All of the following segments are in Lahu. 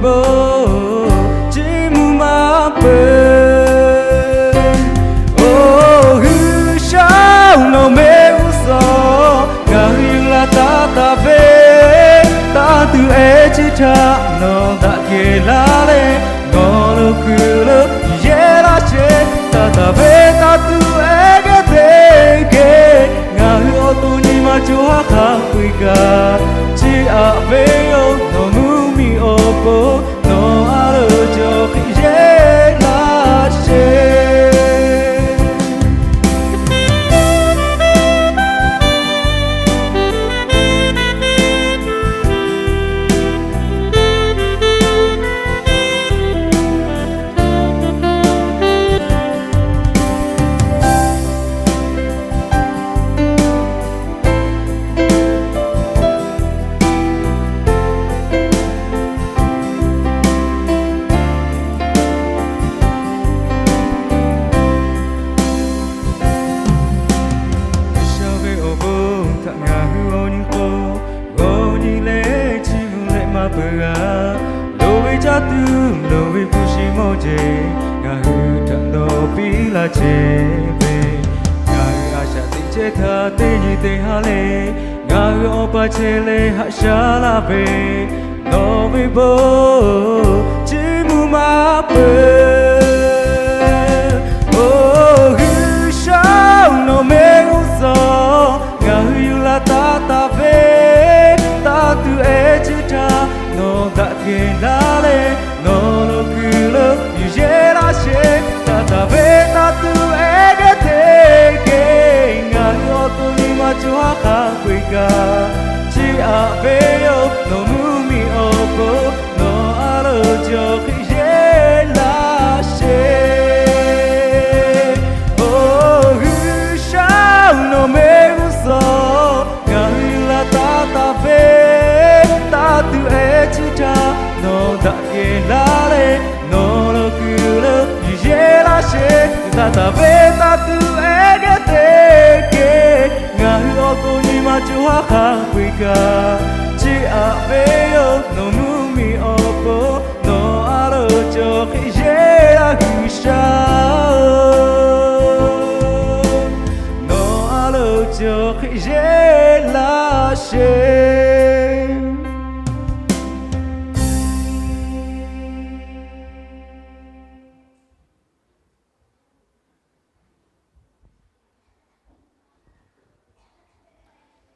Bon, chiˇ mvuh maˇ peuˬ. Oˬ, G'uiˬsha-oˬ, nawˬ mehˆ g'uˇ suhˍ ngaˬ hui yuˬ la taˍ taˍ ve, taˇ tuˬ ehˉ chi htaꞈ nawˬ daꞈ kehˬ laˇ leh, nawˬ lo kuiˬ lo yehˇ laˇ sheˍ. Taˇ taˍ ve taˇ tuˬ ehˉ geh teˇ geh, ngaˬ hui awˬ to nyi ma co ha hk'a peu-eˬ kaꞈ, chi aꞈ ve yoˬ nawˬ mvuhˇmiˬ awˬ pon, nawˬ a loˍ cawˬ hk'e yehˇ laˇ sheˍ. G'uiˬsha ve awˬ bon htaꞈ ngaˬ hui awˬ nyi k'o, g'awˬ nyi leh chiˇ mvuh leh maˇ peuˬ g'a. Loˍ ve caˇ tuˬ loˍ ve hpu shi mawˇ jeˬ, ngaˬ hui htaꞈ nawˬ piˇ laˇ chehˇ ve, ngaˬ hui a shaꞈ teꞈ chehˇ htaˇ teˇ nyi te ha leh, ngaˬ hui awˬ pa chehˇ leh haꞈ shaˉ laˇ ve, nawˬ ve bon chiˇ mvuh maˇ peuˬ. Oˬ, G'uiˬsha-oˬ, nawˬ mehˆ g'uˇ suhˍ ngaˬ hui yuˬ la taˍ taˍ ve, taˇ tuˬ ehˉ chi htaꞈ nawˬ daꞈ kehˬ laˇ leh, nawˬ lo kuiˬ lo yuˬ yehˇ laˇ sheˍ. Taˇ taˍ ve taˇ tuˬ ehˉ geh teˇ geh, ngaˬ hui awˬ to nyi ma co ha hk'a peu-eˬ kaꞈ, chi aꞈ ve yoˬ nawˬ mvuhˇmiˬ awˬ pon, nawˬ a loˍ cawˬ hk'e yehˇ laˇ sheˍ. Oˬ, G'uiˬsha-oˬ, nawˬ mehˆ g'uˇ suhˍ ngaˬ hui yuˬ la taˍ taˍ ve, taˇ tuˬ ehˉ chi htaꞈ nawˬ daꞈ kehˬ laˇ leh, nawˬ lo kuiˬ lo yuˬ yehˇ laˇ sheˍ. Taˇ taˍ ve taˇ tuˬ ehˉ geh teˇ geh, ngaˬ hui awˬ to nyi ma co ha hk'a peu-eˬ kaꞈ, chi aꞈ ve yoˬ nawˬ mvuhˇmiˬ awˬ pon, nawˬ a loˍ cawˬ hk'e yehˇ laˇ G'uiˬsha-oˬ, nawˬ a loˍ cawˬ hk'e yehˇ laˇ sheˍ.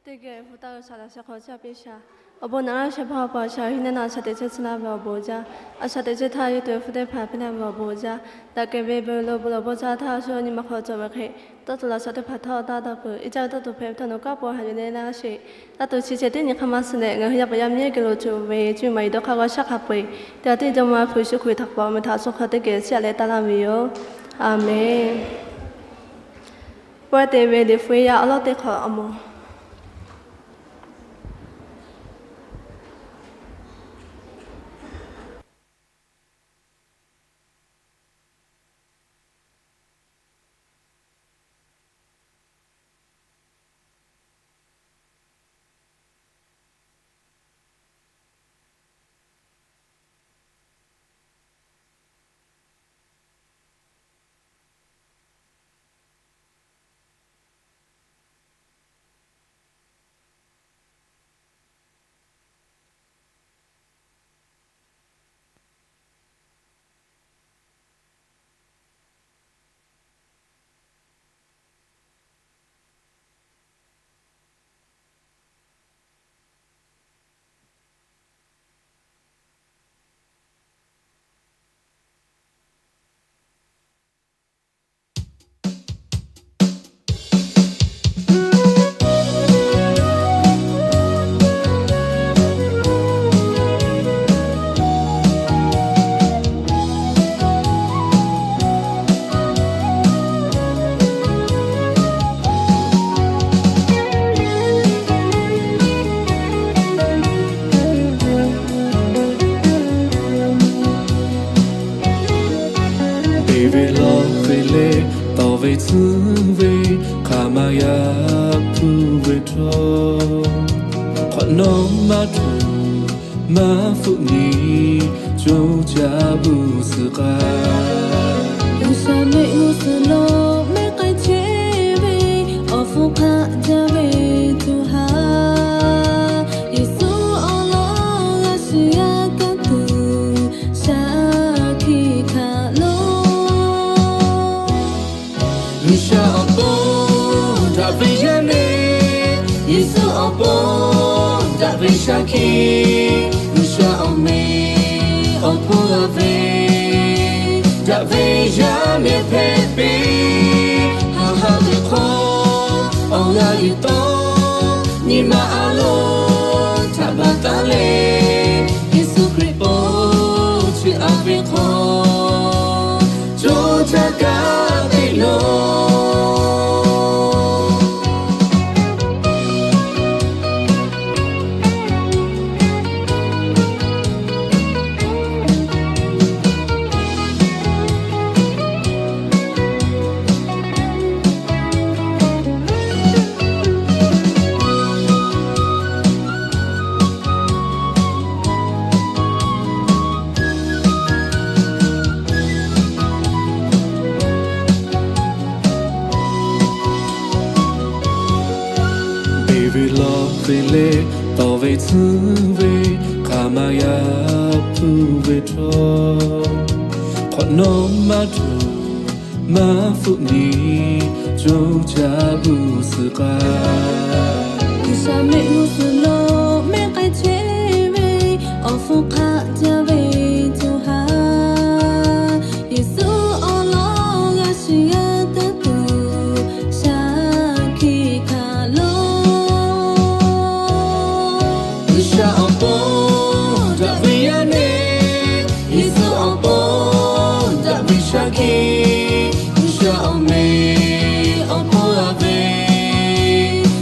Teˇ geh hpu taˇ g'a shaˍ laꞈ sheh hk'aw caˇ piˇ shaˍ. Awˬ bon naꞈ laˇ sheh hpaˇ Awˬ pa G'uiˬsha, hiˉ naˆ naˆ shaˍ teꞈ chehˇ tcuh laˇ ve awˬ bon jaˇ, a shaˍ teꞈ chehˇ htaˇ yawˇ tuˬ ve hpu teˇ hpaˍ piˇ laˇ ve awˬ bon jaˇ, daꞈ kehˬ ve bon lo bon lawˬ bawˆ caˇ htaˇ shu nyi ma hk'aw cawˬ ve hk'e, tawˇ tuˬ laꞈ shaˍ teˇ hpaˍ htawˇ taˇ taˇ peuˬ. Iˉ caˇ ve tawˇ tuˬ hpehꞈ ve htaꞈ nawˬ kanˉ paw haꞈ yuˬ leh laˇ sheˍ. Taˇ tuˬ chi ceh tiˉ nyi hk'aˇ maˇ suh leh, ngaˬ hui yaˇ paˍ yaˇ miˇ ehˉ geh lo cawˬ ve cuˇ yiˍ maˍ yiˍ dawˇ hk'aˇ g'aw shaˉ hk'a peu-eˬ, teˇ g'aˇ tiˉ Jawˇmawˇ Hkriꞈ Yeˍsuˆ Hkriꞈ htaꞈ k'awꞈ meh htaꞈ suh hk'aw teˇ geh chiˇ aꞈ leh taˇ laˇ ve yoˬ. A menˬ. Pawehˇ te ve Liꞈ hpu yaˇ awˉ lawˉ teˇ hk'awꞈ awˬ moˍ. Beˬ ve lawˬ ve leh tawˍ ve tcuhˉ ve, hk'aˬ ma yaˇ hpuˇ ve htawˇ, hk'awꞈ nawˉ maˇ htuꞈ maˇ hpfuhˆ nyi, co caˇ g'uˇ suhˍ k'a. G'uiˬsha mehˆ g'uˇ suhˍ lo mehˆ k'ai chehˇ ve, awˬ hpfuhˇ hk'aˆ jaˇ ve tuˬ haˍ, Yeˍsuˆ awˬ lawn g'a shiˍ g'a kaˇ tuˬ shaˍ hkiˆ hkanˍ lo. G'uiˬsha awˬ pon daꞈ ve yaˇ nehˬ, Yeˍsuˆ awˬ pon daꞈ ve shaˍ hkiˆ, G'uiˬsha awˬ meh awˬ hpon g'a ve, daꞈ ve yaˇ nehˬ hpehꞈ piˇ. Haˍ haˍ ve hk'aw awˬ g'aˇ yuˬ taw, nyi ma a loˍ htaꞈ baˬ taˍ leh, Yeˍsuˆ Hkriꞈ po chi a ve hk'aw co caˇ kaˇ teˇ lo. Beˬ ve lawˬ ve leh tawˍ ve tcuhˉ ve, hk'aˬ ma yaˇ hpuˇ ve htawˇ, hk'awꞈ nawˉ maˇ htuꞈ maˇ hpfuhˆ nyi, co caˇ g'uˇ suhˍ k'a. G'uiˬsha mehˆ g'uˇ suhˍ lo mehˆ k'ai chehˇ ve, awˬ hpfuhˇ hk'aˆ jaˇ ve tuˬ haˍ, Yeˍsuˆ awˬ lawn g'a shiˍ g'a kaˇ tuˬ shaˍ hkiˆ hkanˍ lo. G'uiˬsha awˬ pon daꞈ ve yaˇ nehˬ, Yeˍsuˆ awˬ pon daꞈ ve shaˍ hkiˆ, G'uiˬsha awˬ meh awˬ hpon g'a ve,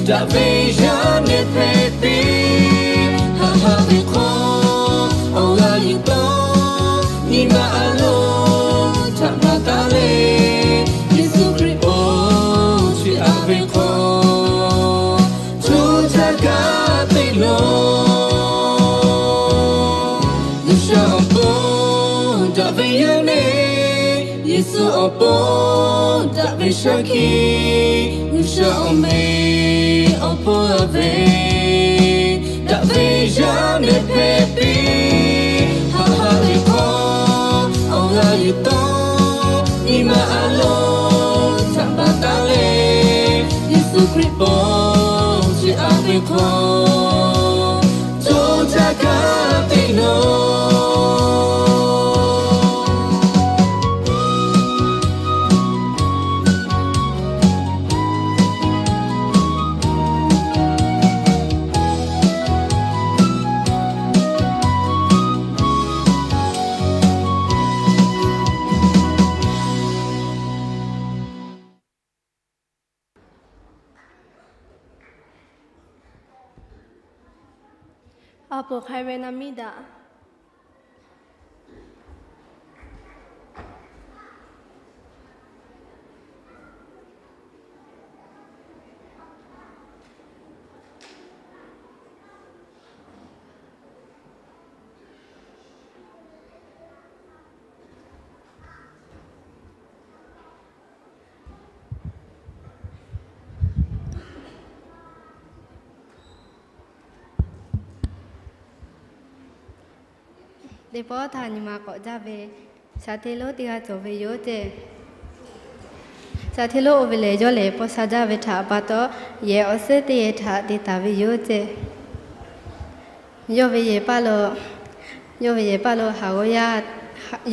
daꞈ ve yaˇ nehˬ hpehꞈ piˇ. Haˍ haˍ ve hk'aw awˬ g'aˇ yuˬ taw, nyi ma a loˍ htaꞈ baˬ taˍ leh, Yeˍsuˆ Hkriꞈ po chi a ve hk'aw co caˇ kaˇ teˇ lo. G'uiˬsha awˬ pon daꞈ ve yaˇ nehˬ, Yeˍsuˆ awˬ pon daꞈ ve shaˍ hkiˆ, G'uiˬsha awˬ meh awˬ hpon g'a ve, daꞈ ve yaˇ nehˬ hpehꞈ piˇ. Haˍ haˍ ve hk'aw awˬ g'aˇ yuˬ taw, nyi ma a loˍ htaꞈ baˬ taˍ leh, Yeˍsuˆ Hkriꞈ po chi a ve hk'aw co caˇ kaˇ teˇ lo. A poˍ hk'a ve na miˇ daꞈ. Teˇ pawˆ htaꞈ nyi ma k'awꞈ jaˇ ve, shaˍ hteˇ lonˉ teˇ g'aˇ cawˬ ve yoˬ ceˇ. Shaˍ hteˇ lonˉ oˇ ve lehˬ, yawˇ lehˬ paw sha jaˇ ve htaꞈ pa taw, yehˬ awˬ suhˉ teˇ yehˬ htaꞈ te taˍ ve yoˬ ceˇ. Yawˇ ve yehˬ paˇ lo, yawˇ ve yehˬ paˇ lo haˍ g'awˇ yaˇ,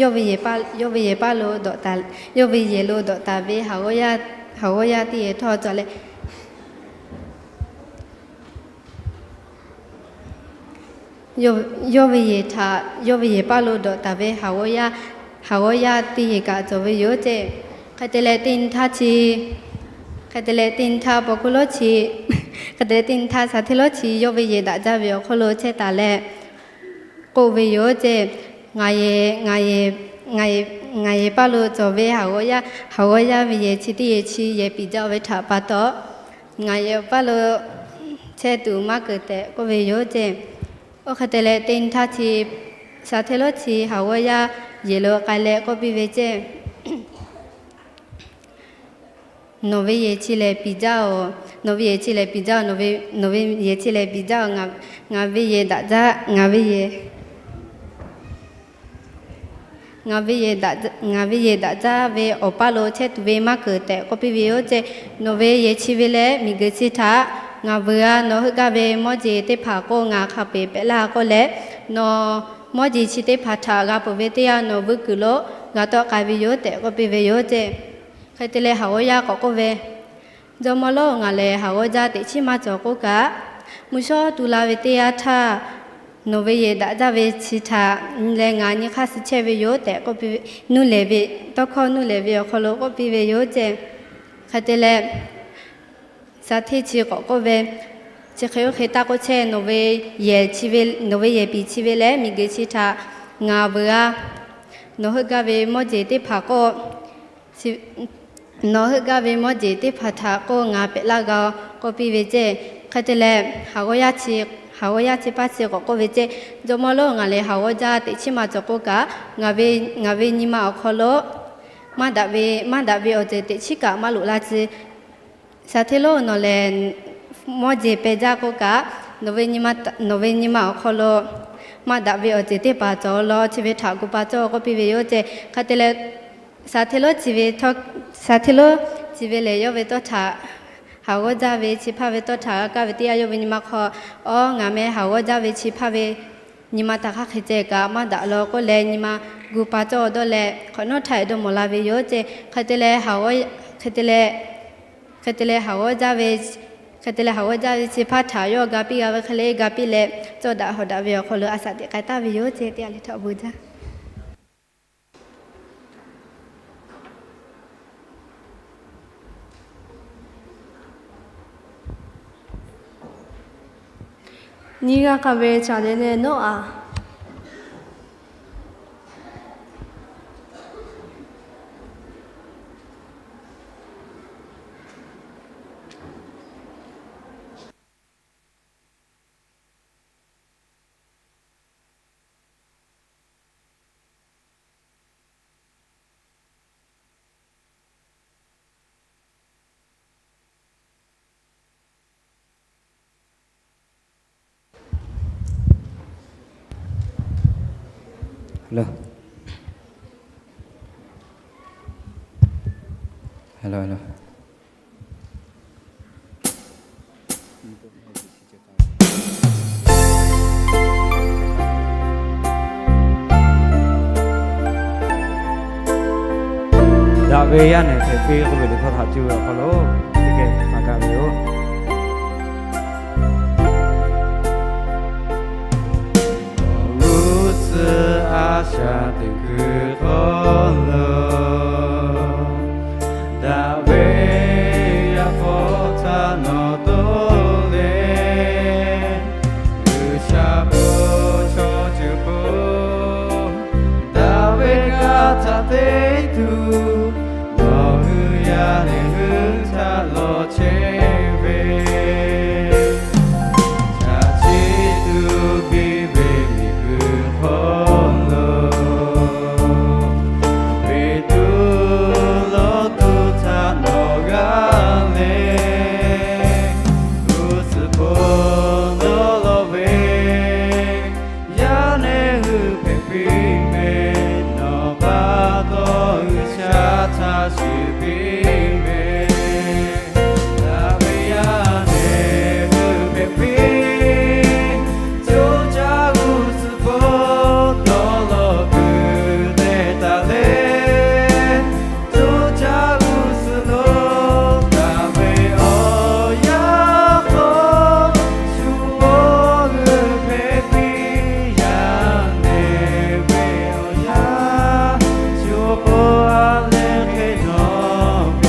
yawˇ ve yehˬ paˇ, yawˇ ve yehˬ paˇ lo dawꞈ taˍ, yawˇ ve yehˬ lo dawꞈ taˍ ve haˍ g'awˇ yaˇ, haˍ g'awˇ yaˇ teˇ yehˬ htawˇ cawˬ leh, yawˇ, yawˇ ve yehˬ htaꞈ, yawˇ ve yehˬ paˇ lo dawꞈ taˍ ve haˍ g'awˇ yaˇ, haˍ g'awˇ yaˇ teˇ yehˬ kaꞈ cawˬ ve yoˬ ceˇ. Hk'e te leh teˇ nyi htaˇ chi, hk'e te leh teˇ nyi htaˇ paw hkuˇ lonˉ chi, hk'e te leh teˇ nyi htaˇ shaˍ hteˇ lonˉ chi yawˇ ve yehˬ daꞈ jaˇ ve awˬ hk'aw lo chehˇ taˍ leh k'oˆ ve yoˬ ceˇ. Ngaˬ yehˬ, ngaˬ yehˬ, ngaˬ yehˬ, ngaˬ yehˬ paˇ lo cawˬ ve haˍ g'awˇ yaˇ, haˍ g'awˇ yaˇ ve yehˬ chi teˇ yehˬ chi yehˬ piˍ jaˇ ve htaꞈ pa taw, ngaˬ yehˬ paˇ lo chehˇ tuˬ maˇ keunˍ tehꞈ k'oˆ ve yoˬ ceˇ. Oˇ hk'e te leh teˇ nyi htaˇ chi, Shaˍ hteˇ lonˉ chi haˍ g'awˇ yaˇ yehˬ lo k'ai leh k'oˆ piˇ ve ceˇ, Nawˬ ve yehˬ chi lehˬ piˍ jaˇ-oˬ. Nawˬ ve yehˬ chi lehˬ piˍ jaˇ-oˬ. Nawˬ ve yehˬ chi lehˬ piˍ jaˇ-oˬ. Ngaˬ ve yehˬ daꞈ jaˇ, ngaˬ ve yehˬ ngaˬ ve yehˬ daꞈ jaˇ ve awˬ paˇ lo chehˇ tuˬ ve maˇ keunˍ tehꞈ k'oˆ piˇ ve yoˬ ceˇ. Nawˬ ve yehˬ chi ve leh miˬguiˬ chi htaꞈ ngaˬ vuiˬ-a. Nawˬ heuˆ gaˇ ve mawˇ jeˬ teˇ hpaˍ k'o ngaˬ hk'a peu-eˬ pehꞈ laˇ k'oˆ leh, nawˬ mawˇ jeˬ chi teˇ hpaˍ htaꞈ g'a peuˬ ve teˇ yanˇ nawˬ vuiˇ kuiˬ lo g'a tawˆ k'ai ve yoˬ tehꞈ k'oˆ piˇ ve yoˬ ceˇ. Hk'e te leh haˍ g'awˇ yaˇ k'awꞈ k'oˆ ve, Jawˇmawˇ lonˉ, ngaˬ lehˬ haˍ g'awˇ jaˇ teꞈ chiˉ maˇ cawˬ k'oˆ kaꞈ, mvuhˇ shawˉ tu la ve teˇ yanˇ htaˇ, nawˬ ve yehˬ daꞈ jaˇ ve chi htaꞈ leh ngaˬ nyi hk'aˇ suh chehˇ ve yoˬ tehꞈ k'oˆ piˇ ve, nuˇ lehˬ ve, tawˇ hkawˇ nuˇ lehˬ ve awˬ hk'aw lo k'oˆ piˇ ve yoˬ ceˇ. Hk'e te leh, shaˍ hteˇ chi k'awꞈ k'oˆ ve, Chi hk'e oˇ hk'e taˇ k'oˆ chehˇ. Nawˬ ve yehˬ piˍ chi ve leh miˬguiˬ chi htaꞈ ngaˬ vuiˬ-a. Nawˬ heuˆ gaˇ ve mawˇ jeˬ teˇ hpaˍ k'o, nawˬ heuˆ gaˇ ve mawˇ jeˬ teˇ hpaˍ htaꞈ k'o ngaˬ pehꞈ laˇ g'a-oˬ k'oˆ piˇ ve ceˇ. Hk'e te leh, haˍ g'awˇ yaˇ chi paˇ chi k'awꞈ k'oˆ ve ceˇ, Jawˇmawˇ lonˉ, ngaˬ lehˬ haˍ g'awˇ jaˇ teꞈ chiˉ maˇ cawˬ k'oˆ kaꞈ, ngaˬ ve nyi ma awˬ hk'aw lo maˇ daꞈ ve, maˇ daꞈ ve awˬ ceuˬ teꞈ chiˉ kaꞈ maˇ loꞈ la tcuh. Shaˍ hteˇ lonˉ, nawˬ lehˬ mawˇ jeˬ peh jaˇ k'oˆ kaꞈ, nawˬ ve nyi ma awˬ hk'aw lo maˇ daꞈ ve awˬ ceuˬ teˇ hpaˍ cawˬ law, chi ve htaꞈ gu pa cawˇ k'oˆ piˇ ve yoˬ ceˇ. Hk'e te leh, shaˍ hteˇ lonˉ chi ve, shaˍ hteˇ lonˉ chi ve lehˬ yawˇ ve tawˇ htaꞈ, haˍ g'awˇ jaˇ ve chi hpaˇ ve tawˇ htaꞈ g'a kaˇ ve teˇ yanˇ yawˇ ve nyi ma hk'aw, Awˉ, ngaˬ meh haˍ g'awˇ jaˇ ve chi hpaˇ ve nyi ma htaꞈ hk'aˬ hk'e ceh kaꞈ maˇ daꞈ law k'oˆ leh, nyi ma gu pa cawˇ dawˇ leh hk'awꞈ nawˉ htaˇ e dawˇ mawˬ la ve yoˬ ceˇ. Hk'e te leh, hk'e te leh haˍ g'awˇ jaˇ ve, hk'e te leh haˍ g'awˇ jaˇ ve chi hpaˇ htaꞈ yawˇ ga piˇ g'a ve hk'e le ga piˇ leh, cawˇ daꞈ hawˍ daꞈ ve awˬ hk'aw lo a shaꞈ teꞈ k'ai taˍ ve yoˬ ceˇ. Teˇ g'aˇ le htaꞈ bon jaˇ. Nyiˇ g'aˇ k'a ve caˬ leh leh nawˉ-a. Daꞈ ve yaˇ nehˬ hpehꞈ piˇ k'oˆ ve liꞈ hkawˇ htaꞈ cuˇ ve awˬ hk'aw lo teˇ geh maˇ gaˬ ve yoˬ. Awˬ g'uˇ suhˍ a shaꞈ teꞈ kuiˬ hk'aw lo, daꞈ ve yaˇ hk'aw htaꞈ nawˬ toˇ le, G'uiˬsha bon chaw ceuˬ hk'o, daꞈ ve kaꞈ htaꞈ te tuˬ, nawˬ hui yaˇ nehˬ hui htaꞈ lawˬ chehˇ ve, caꞈ chiˆ tuˬ piˇ ve miˬguiˬ hk'aw lo, ve tuˬ lawˇ tuˬ htaꞈ nawˬ g'a leh, g'uˇ suhˍ hpawˇ nawˬ lawˬ ve, yaˇ nehˬ hui hpehꞈ piˇ meh, nawˬ pa taw G'uiˬsha htaꞈ shuˍ piˇ meh. Daꞈ ve yaˇ nehˬ hui hpehꞈ piˇ, coˇ caˇ g'uˇ suhˍ hpawˇ dawˇ lawˬ kuiˬ te taˍ leh, coˇ caˇ g'uˇ suhˍ lo daꞈ ve awˬ yanˇ hk'aw, shu paw g'uiˬ hpehꞈ piˇ yaˇ nehˬ ve awˬ yanˇ, shu paw a leh hk'e nawˬ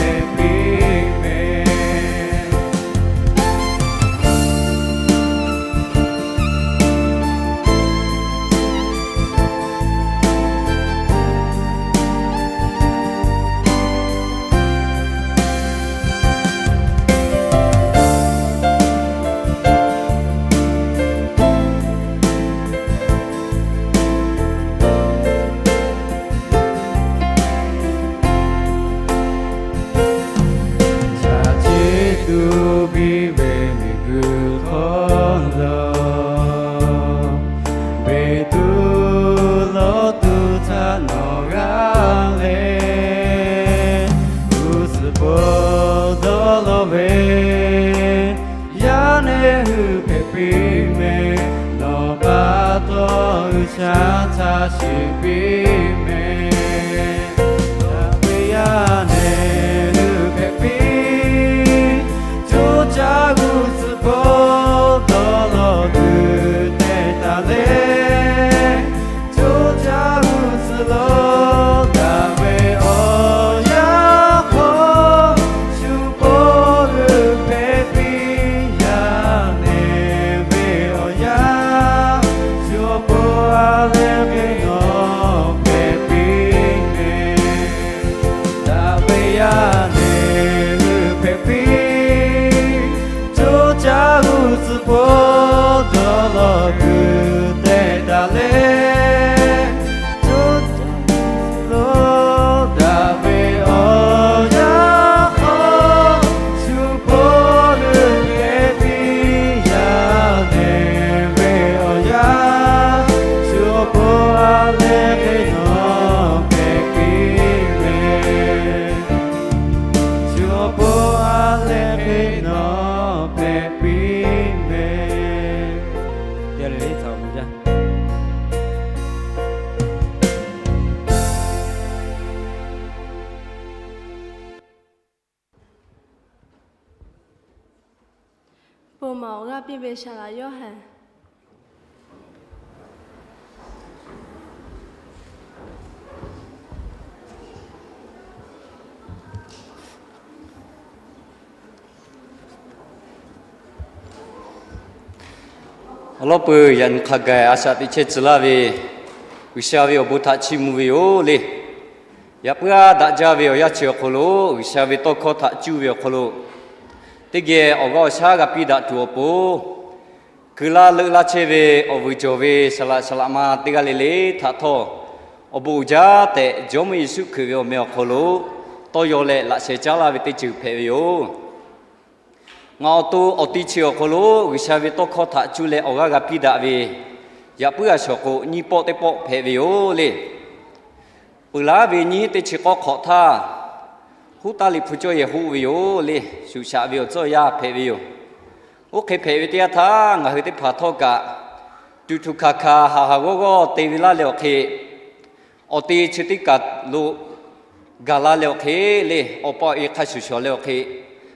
htaˇ shiˍ piˇ mehˍ. Daꞈ ve yaˇ nehˬ hui hpehꞈ piˇ. Coˇ caˇ g'uˇ suhˍ hpawˇ dawˇ law g'uiˬ tehꞈ taˍ leh, coˇ caˇ g'uˇ suhˍ lo daꞈ ve awˬ yanˇ hk'aw, shu pawˆ leuˬ hpehꞈ piˇ. Yaˇ nehˬ ve awˬ yanˇ, shu awˬ pon a leh hk'e nawˬ hpehꞈ piˇ mehˍ. Daꞈ ve yaˇ nehˬ hui hpehꞈ piˇ. Coˇ caˇ g'uˇ suhˍ hpawˇ dawˇ law g'uiˬ tehꞈ taˍ leh, coˇ caˇ g'uˇ suhˍ lo daꞈ ve awˬ yanˇ hk'aw, shu pawˆ leuˬ hpehꞈ piˇ. Yaˇ nehˬ ve awˬ yanˇ, shu awˬ pon a leh hk'e nawˬ hpehꞈ piˇ mehˍ. Shu awˬ pon a leh hk'e nawˬ hpehꞈ piˇ mehˍ. Bon maˍ awˬ g'aˇ piˇ ve saˍ laꞈ Yoˇhanˬ. Awˬ lawn peuˬ yaꞈ nyi hk'a gaˬ a shaꞈ teꞈ chehˇ tcuh laˇ ve G'uiˬsha ve awˬ bon htaꞈ chiˇ mvuh ve yoˬ le. Yaꞈ puiˉ aˉ daꞈ jaˇ ve awˬ yanˇ chi awˬ hk'aw lo G'uiˬsha ve tawˇ hkawˇ htaꞈ cuˇ ve awˬ hk'aw lo, teˇ geh awˬ g'aˇ awˬ shaˉ g'a piˇ daꞈ tuˬ awˬ pon, keu laˇ leuˆ laˇ chehˇ ve awˬ vuiˬ cawˬ ve saˍ laꞈ saˍ laꞈ ma teˇ g'aˇ le le htaꞈ htawˇ, awˬ bon uiˍ jaˇ tehꞈ Jawˇmawˇ Yeˍsuˆ Hkriꞈ ve awˬ meh awˬ hk'aw lo tawˇ yaw leh laꞈ sheh caˉ laˇ ve teˇ ceuˬ hpehꞈ ve yoˬ. Ngaˬ awˬ to awˬ ti chi awˬ hk'aw lo G'uiˬsha ve tawˇ hkawˇ htaꞈ cuˇ leh awˬ g'aˇ g'a piˇ daꞈ ve, yaꞈ puiˉ a shawˍ k'o nyiˇ pawˆ teˇ pawˆ hpehꞈ ve yoˬ le. Peuˬ laˉ ve nyiˇ hinˉ teˇ chi k'awˇ hk'awꞈ htaˇ, Huˉ taˇ Liꞈ hpu cawˇ yehˬ hoˆ ve yoˬ le. Shuˍ shaꞈ ve awˬ tcuhˇ awˬ yaˇ hpehꞈ ve yoˬ. Oˇ hk'e hpehꞈ ve teˇ yanˇ htaˇ, ngaˬ hui teˇ hpaˍ htawˇ kaꞈ tuꞈ tuꞈ hkanˍ hkanˍ haˍ haˍ g'awˇ g'awˇ te ve laˇ leh awˬ hk'e, awˬ te chi teˇ kaˬ lo gaˬ la leh awˬ hk'e le, awˬ pa awˬ e hk'a shuˍ shuˍ leh awˬ hk'e,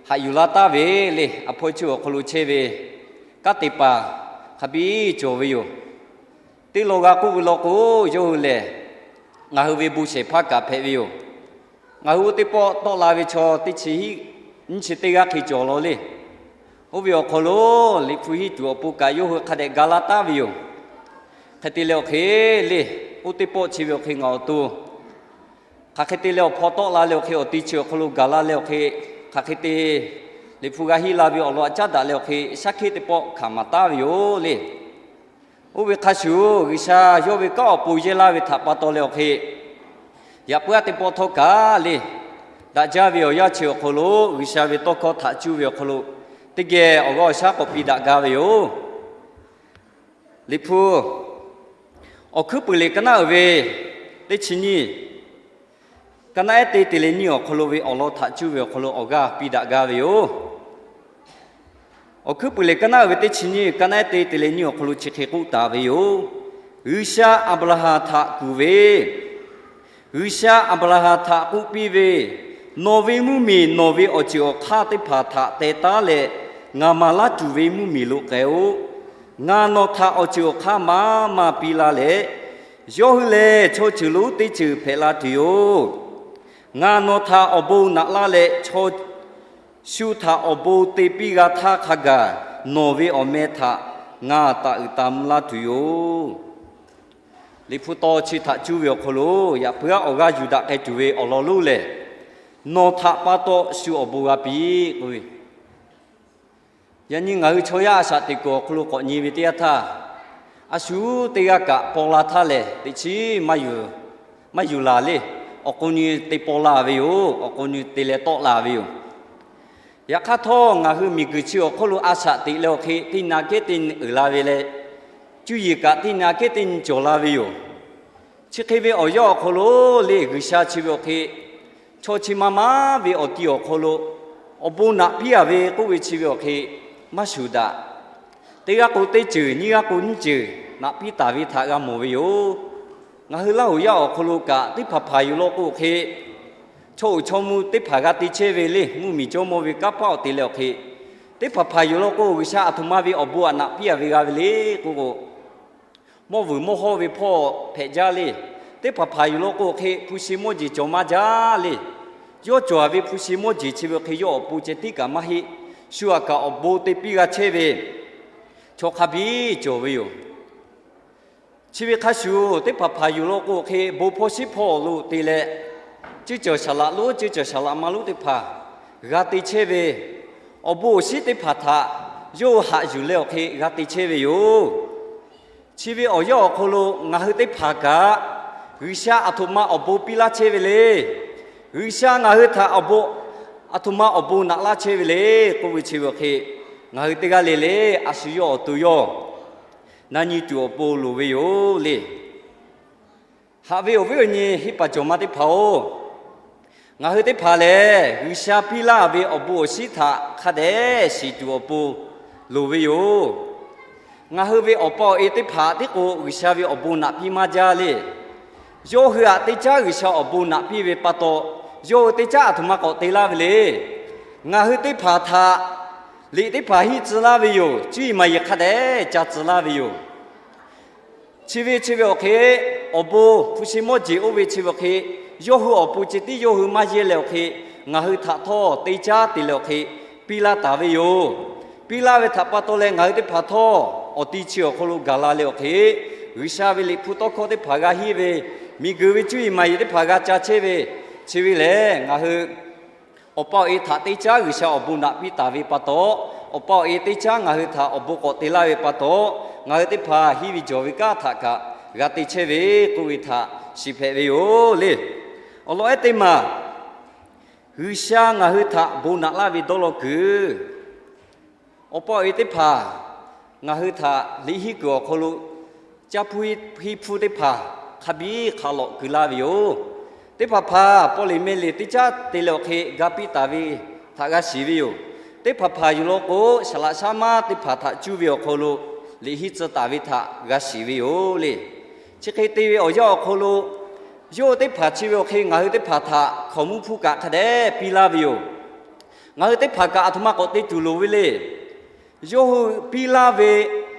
haꞈ yuˬ laˇ taˍ ve le. A hpawˇ chi awˬ hk'aw lo chehˇ ve kanˉ te paˍ hk'a biˇ cawˬ ve yoˬ. Teˇ law g'a k'oˆ ve law k'o, yawˇ hui lehˬ ngaˬ hui ve bon shehˍ hpaˇ kaꞈ hpehꞈ ve yoˬ. Ngaˬ hui oˇ teˇ pawˆ tawˆ la ve chaw teˇ chi hiˆ nyiˇ chi teˇ g'aˇ hk'e cawˬ law le. Oˇ ve awˬ hk'aw lo Liꞈ hpu hiˉ tuˬ awˬ pon kaꞈ yawˇ hui hk'a dehꞈ ga laˇ taˍ ve yoˬ. Hk'e te leh awˬ hk'e le, oˇ teˇ pawˆ chi ve awˬ hk'e ngaˬ awˬ to hk'aˬ hk'e te leh awˬ hpaw tawˆ la leh awˬ hk'e, awˬ ti chi awˬ hk'aw lo gaˬ la leh awˬ hk'e, hk'aˬ hk'e te Liꞈ hpu g'a hiˆ la ve awˬ lawn a caˉ daꞈ leh awˬ hk'e, shaˉ hkiˆ teˇ pawˆ hkanˍ maˍ taˍ ve yoˬ le. Oˇ ve hk'a shuˍ, G'uiˬsha yawˇ ve kanˉ awˬ pon yehˇ laˇ ve htaꞈ pa taw leh awˬ hk'e, yaꞈ puiˉ aˉ teˇ pawˆ htawˇ kaꞈ le, daꞈ jaˇ ve awˬ yanˇ chi awˬ hk'aw lo G'uiˬsha ve tawˇ hkawˇ htaꞈ cuˇ ve awˬ hk'aw lo, teˇ geh awˬ g'aˇ awˬ shaˉ k'awꞈ piˇ daꞈ gaˇ ve yoˬ. Liꞈ hpu Awˬ hkuiˉ puiˍ liꞈ ka naˉ uiˍ ve teˇ chi nyiˇ, ka naˉ ehˉ teˇ te leh nyiˇ awˬ hk'aw lo ve awˬ lawn htaꞈ cuˇ ve awˬ hk'aw lo awˬ g'aˇ piˇ daꞈ gaˇ ve yoˬ. Awˬ hkuiˉ puiˍ liꞈ ka naˉ uiˍ ve teˇ chi nyiˇ, ka naˉ ehˉ teˇ te leh nyiˇ awˬ hk'aw lo chi hk'e k'oˆ taˍ ve yoˬ. G'uiˬsha Aˍbraˍhanˍ htaꞈ kuˬ ve, G'uiˬsha Aˍbraˍhanˍ htaꞈ k'oˆ piˇ ve, Nawˬ ve mvuhˇmiˬ nawˬ ve awˬ ceuˬ awˬ hk'aˇ teˇ hpaˍ htaꞈ teh taˉ leh, ngaˬ maˍ laˇ tuˬ ve mvuhˇmiˬ lo k'ai-oˆ. Ngaˬ nawˬ htaꞈ awˬ ceuˬ awˬ hk'aˇ maˇ maˇ piˇ laˇ leh, yawˇ hui lehˬ chaw ceuˬ lonˉ teˇ ceuˬ hpehꞈ la tuˬ yoˬ. Ngaˬ nawˬ htaꞈ awˬ bon naꞈ laˇ leh, chaw shu htaꞈ awˬ bon te piˇ g'a htaˇ hk'a gaˬ nawˬ ve awˬ meh htaꞈ ngaˬ taˍ uiˍ taˍ mvuh laˇ tuˬ yoˬ. Liꞈ hpu taw chi htaꞈ cuˇ ve awˬ hk'aw lo yaꞈ puiˉ aˉ awˬ g'aˇ yuˬ daꞈ k'ai tuˬ ve awˬ lawn lonˉ lehˬ, Nawˬ htaꞈ pa taw shu awˬ bon g'a piˇ k'oˆ ve. Yaꞈ nyi ngaˬ hui chaw yaˇ a shaꞈ teꞈ kuiˬ awˬ hk'aw lo k'awꞈ nyi ve teˇ yanˇ htaˇ, a shu teˇ g'aˇ kaꞈ paw la htaˇ lehˬ, teꞈ chiˉ maˇ yuˬ laˬ le. Awˬ k'o nyi te paw la ve yoˬ. Awˬ k'o nyi te leh tawˆ la ve yoˬ. Yaꞈ hk'aˇ htawˇ, ngaˬ hui miˬguiˬ chi awˬ hk'oˆ lo a shaꞈ teꞈ leh awˬ hk'e teˇ nyi kehˉ teˇ nyi uiˍ la ve leh, cuˇ yiˍ kaꞈ teˇ nyi kehˉ teˇ nyi cawˬ la ve yoˬ. Chi hk'e ve awˬ yanˇ awˬ hk'aw lo le, G'uiˬsha chi ve awˬ hk'e chaw chi ma maˇ ve awˬ ti awˬ hk'aw lo awˬ bon naꞈ piˇ a ve k'oˆ ve chi ve awˬ hk'e maˇ shuˍ daꞈ. Teˇ g'aˇ k'o teˇ ceuˬ, nyiˇ g'aˇ k'o nyiˇ ceuˬ, naꞈ piˇ taˍ ve htaꞈ g'a mawˬ ve yoˬ. Ngaˬ hui Laˇ huˍ yaˇ awˬ hk'aw lo kaꞈ teˇ hpaˍ hpaˍ yoˬ law k'o hk'e, chaw uiˍ chaw mvuh teˇ hpaˍ g'a te chehˇ ve le, mvuhˇmiˬ jawˇmawˇ ve kanˉ paˆ awˬ te leh awˬ hk'e, teˇ hpaˍ hpaˍ yoˬ law k'o G'uiˬsha aˬ htoꞈ ma ve awˬ bon aꞈ naꞈ piˇ a ve g'a ve le k'o k'o, mawˇ vuiˬ mawˇ hawˇ ve hpawˇ hpehꞈ jaˇ le. Teˇ hpaˍ hpaˍ yoˬ law k'o hk'e hpu shi mawˇ jeˬ cawˬ maˇ jaˇ le. Yawˇ cawˬ a ve hpu shi mawˇ jeˬ chi ve hk'e yawˇ awˬ pon ceh tiˉ kaꞈ maˇ heˆ. Shu aꞈ kaꞈ awˬ bon te piˇ g'a chehˇ ve chaw hk'a biˇ cawˬ ve yoˬ. Chi ve hk'a shuˍ teˇ hpaˍ hpaˍ yoˬ law k'o hk'e bon hpawˇ shiˉ hpawˇ lo te leh, ceˇ cawˬ saˍ laꞈ lonˉ ceˇ cawˬ saˍ laꞈ ma lonˉ teˇ hpaˍ g'a te chehˇ ve, awˬ bon awˬ shinˉ teˇ hpaˍ htaꞈ yawˇ hui haꞈ yuˬ leh awˬ hk'e g'a te chehˇ ve yoˬ. Chi ve awˬ yanˇ awˬ hk'aw lo ngaˬ hui teˇ hpaˍ kaꞈ G'uiˬsha aˬ htoꞈ ma awˬ bon piˇ laˇ chehˇ ve le. G'uiˬsha ngaˬ hui htaꞈ awˬ bon aˬ htoꞈ ma awˬ bon naꞈ laˇ chehˇ ve le k'oˆ ve chi ve awˬ hk'e, ngaˬ hui teˇ g'aˇ le le a shu yawˇ awˬ to yawˇ na nyi tuˬ awˬ pon loˍ ve yoˬ le. Haꞈ ve awˬ viˉ awˬ nyi hiˆ paˍ cawˬ ma teˇ hpaˍ-oˬ, ngaˬ hui teˇ hpaˍ lehˬ G'uiˬsha piˇ laˇ ve awˬ bon awˬ shinˉ htaꞈ hk'a dehꞈ shiˍ tuˬ awˬ pon loˍ ve yoˬ. Ngaˬ hui ve awˬ pa awˬ e teˇ hpaˍ tiˉ k'o G'uiˬsha ve awˬ bon naꞈ piˇ maˇ jaˇ le. Yawˇ hui aꞈ teˇ caˉ G'uiˬsha awˬ bon naꞈ piˇ ve pa taw, yawˇ hui teˇ caˉ aˬ htoꞈ ma k'awꞈ te laˇ ve le. Ngaˬ hui teˇ hpaˍ htaꞈ liꞈ teˇ hpaˍ hiˆ tcuh laˇ ve yoˬ. Cuˇ yiˍ maˍ yiˍ hk'a dehꞈ ca tcuh laˇ ve yoˬ. Chi ve chi ve awˬ hk'e, awˬ bon hpu shi mawˇ jeˬ oˇ ve chi ve awˬ hk'e, yawˇ hui awˬ pon ceh tiˉ yawˇ hui maˇ yehˇ leh awˬ hk'e, ngaˬ hui htaꞈ htawˇ teˇ caˉ te leh awˬ hk'e piˇ laˇ taˍ ve yoˬ. Piˇ laˇ ve htaꞈ pa taw leh ngaˬ hui teˇ hpaˍ htawˇ awˬ ti chi awˬ hk'aw lo gaˬ la leh awˬ hk'e, G'uiˬsha ve liꞈ hpu tawˇ hkawˇ teˇ hpaˍ g'a henˇ ve, miˬguiˬ ve cuˇ yiˍ maˍ yiˍ teˇ hpaˍ g'a ca chehˇ ve, chi ve lehˬ ngaˬ hui awˬ pa awˬ e htaꞈ teˇ caˉ G'uiˬsha awˬ bon naꞈ piˇ taˍ ve pa taw, awˬ pa awˬ e teˇ caˉ ngaˬ hui htaꞈ awˬ bon k'awꞈ te laˇ ve pa taw, ngaˬ hui teˇ hpaˍ henˇ ve jawˬ ve kanˉ htaꞈ kaꞈ g'a te chehˇ ve k'oˆ ve htaꞈ shiˍ hpehꞈ ve yoˬ le. Awˬ lawn ehˉ teˇ maˬ, G'uiˬsha ngaˬ hui htaꞈ bon naꞈ laˇ ve dawˇ law kuiˬ, awˬ pa awˬ e teˇ hpaˍ ngaˬ hui htaꞈ liꞈ henˇ kuiˬ awˬ hk'aw lo caˇ hpuˇ hiˇ hpuˇ teˇ hpaˍ hk'a biˇ hk'a lawꞈ keu laˇ ve yoˬ. Teˇ hpaˍ hpaˍ paw leˬ meh leˬ teˇ caˉ te leh awˬ hk'e ga piˇ taˍ ve htaꞈ g'a shiˍ ve yoˬ. Teˇ hpaˍ hpaˍ yoˬ law k'o, saˍ laꞈ shaˉ maˇ teˇ hpaˍ htaꞈ cuˇ ve awˬ hk'aw lo liꞈ henˇ tcuh taˍ ve htaꞈ g'a shiˍ ve yoˬ le. Chi hk'e te ve awˬ yanˇ awˬ hk'aw lo, yawˇ hui teˇ hpaˍ chi ve awˬ hk'e ngaˬ hui teˇ hpaˍ htaꞈ hkaoˍmonˇ hpfuhˇ kaꞈ hk'a dehꞈ piˇ laˇ ve yoˬ. Ngaˬ hui teˇ hpaˍ kaꞈ aˬ htoꞈ ma k'awꞈ te tuˬ loˍ ve le. Yawˇ hui piˇ laˇ ve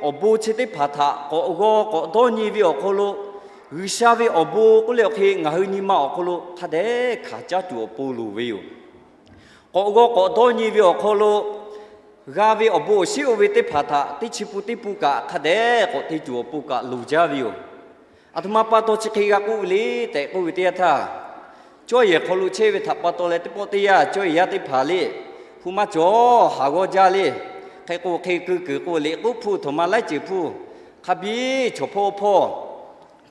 awˬ bon chi teˇ hpaˍ htaꞈ k'awꞈ g'aw k'awꞈ dawˇ nyi ve awˬ hk'aw lo, G'uiˬsha ve awˬ bon k'oˆ leh awˬ hk'e ngaˬ hui nyi ma awˬ hk'aw lo hk'a dehꞈ hkanˍ caˇ tuˬ awˬ pon loˍ ve yoˬ. K'awꞈ g'aw k'awꞈ dawˇ nyi ve awˬ hk'aw lo, g'a ve awˬ bon awˬ shinˉ oˇ ve teˇ hpaˍ htaꞈ teˇ chi pun teˇ pun kaꞈ hk'a dehꞈ k'awꞈ te tuˬ awˬ pon kaꞈ loˍ jaˇ ve yoˬ. Aˬ htoꞈ ma pa taw chi hk'e g'a k'oˆ ve le tehꞈ k'oˆ ve teˇ yanˇ htaˇ, cawˇ yehˬ hk'aw lo chehˇ ve htaꞈ pa taw leh teˇ pawˆ teˇ yanˇ cawˇ yehˬ yaˇ teˇ hpaˍ le, hpu maˇ cawˬ haˍ g'awˇ jaˇ le. Hk'e k'o hk'e keu kuiˬ k'o liꞈ k'oˆ hpuˇ htoꞈ ma laiˉ ceuˬ hpuˇ hk'a biˇ chaw hpawˇ hpawˇ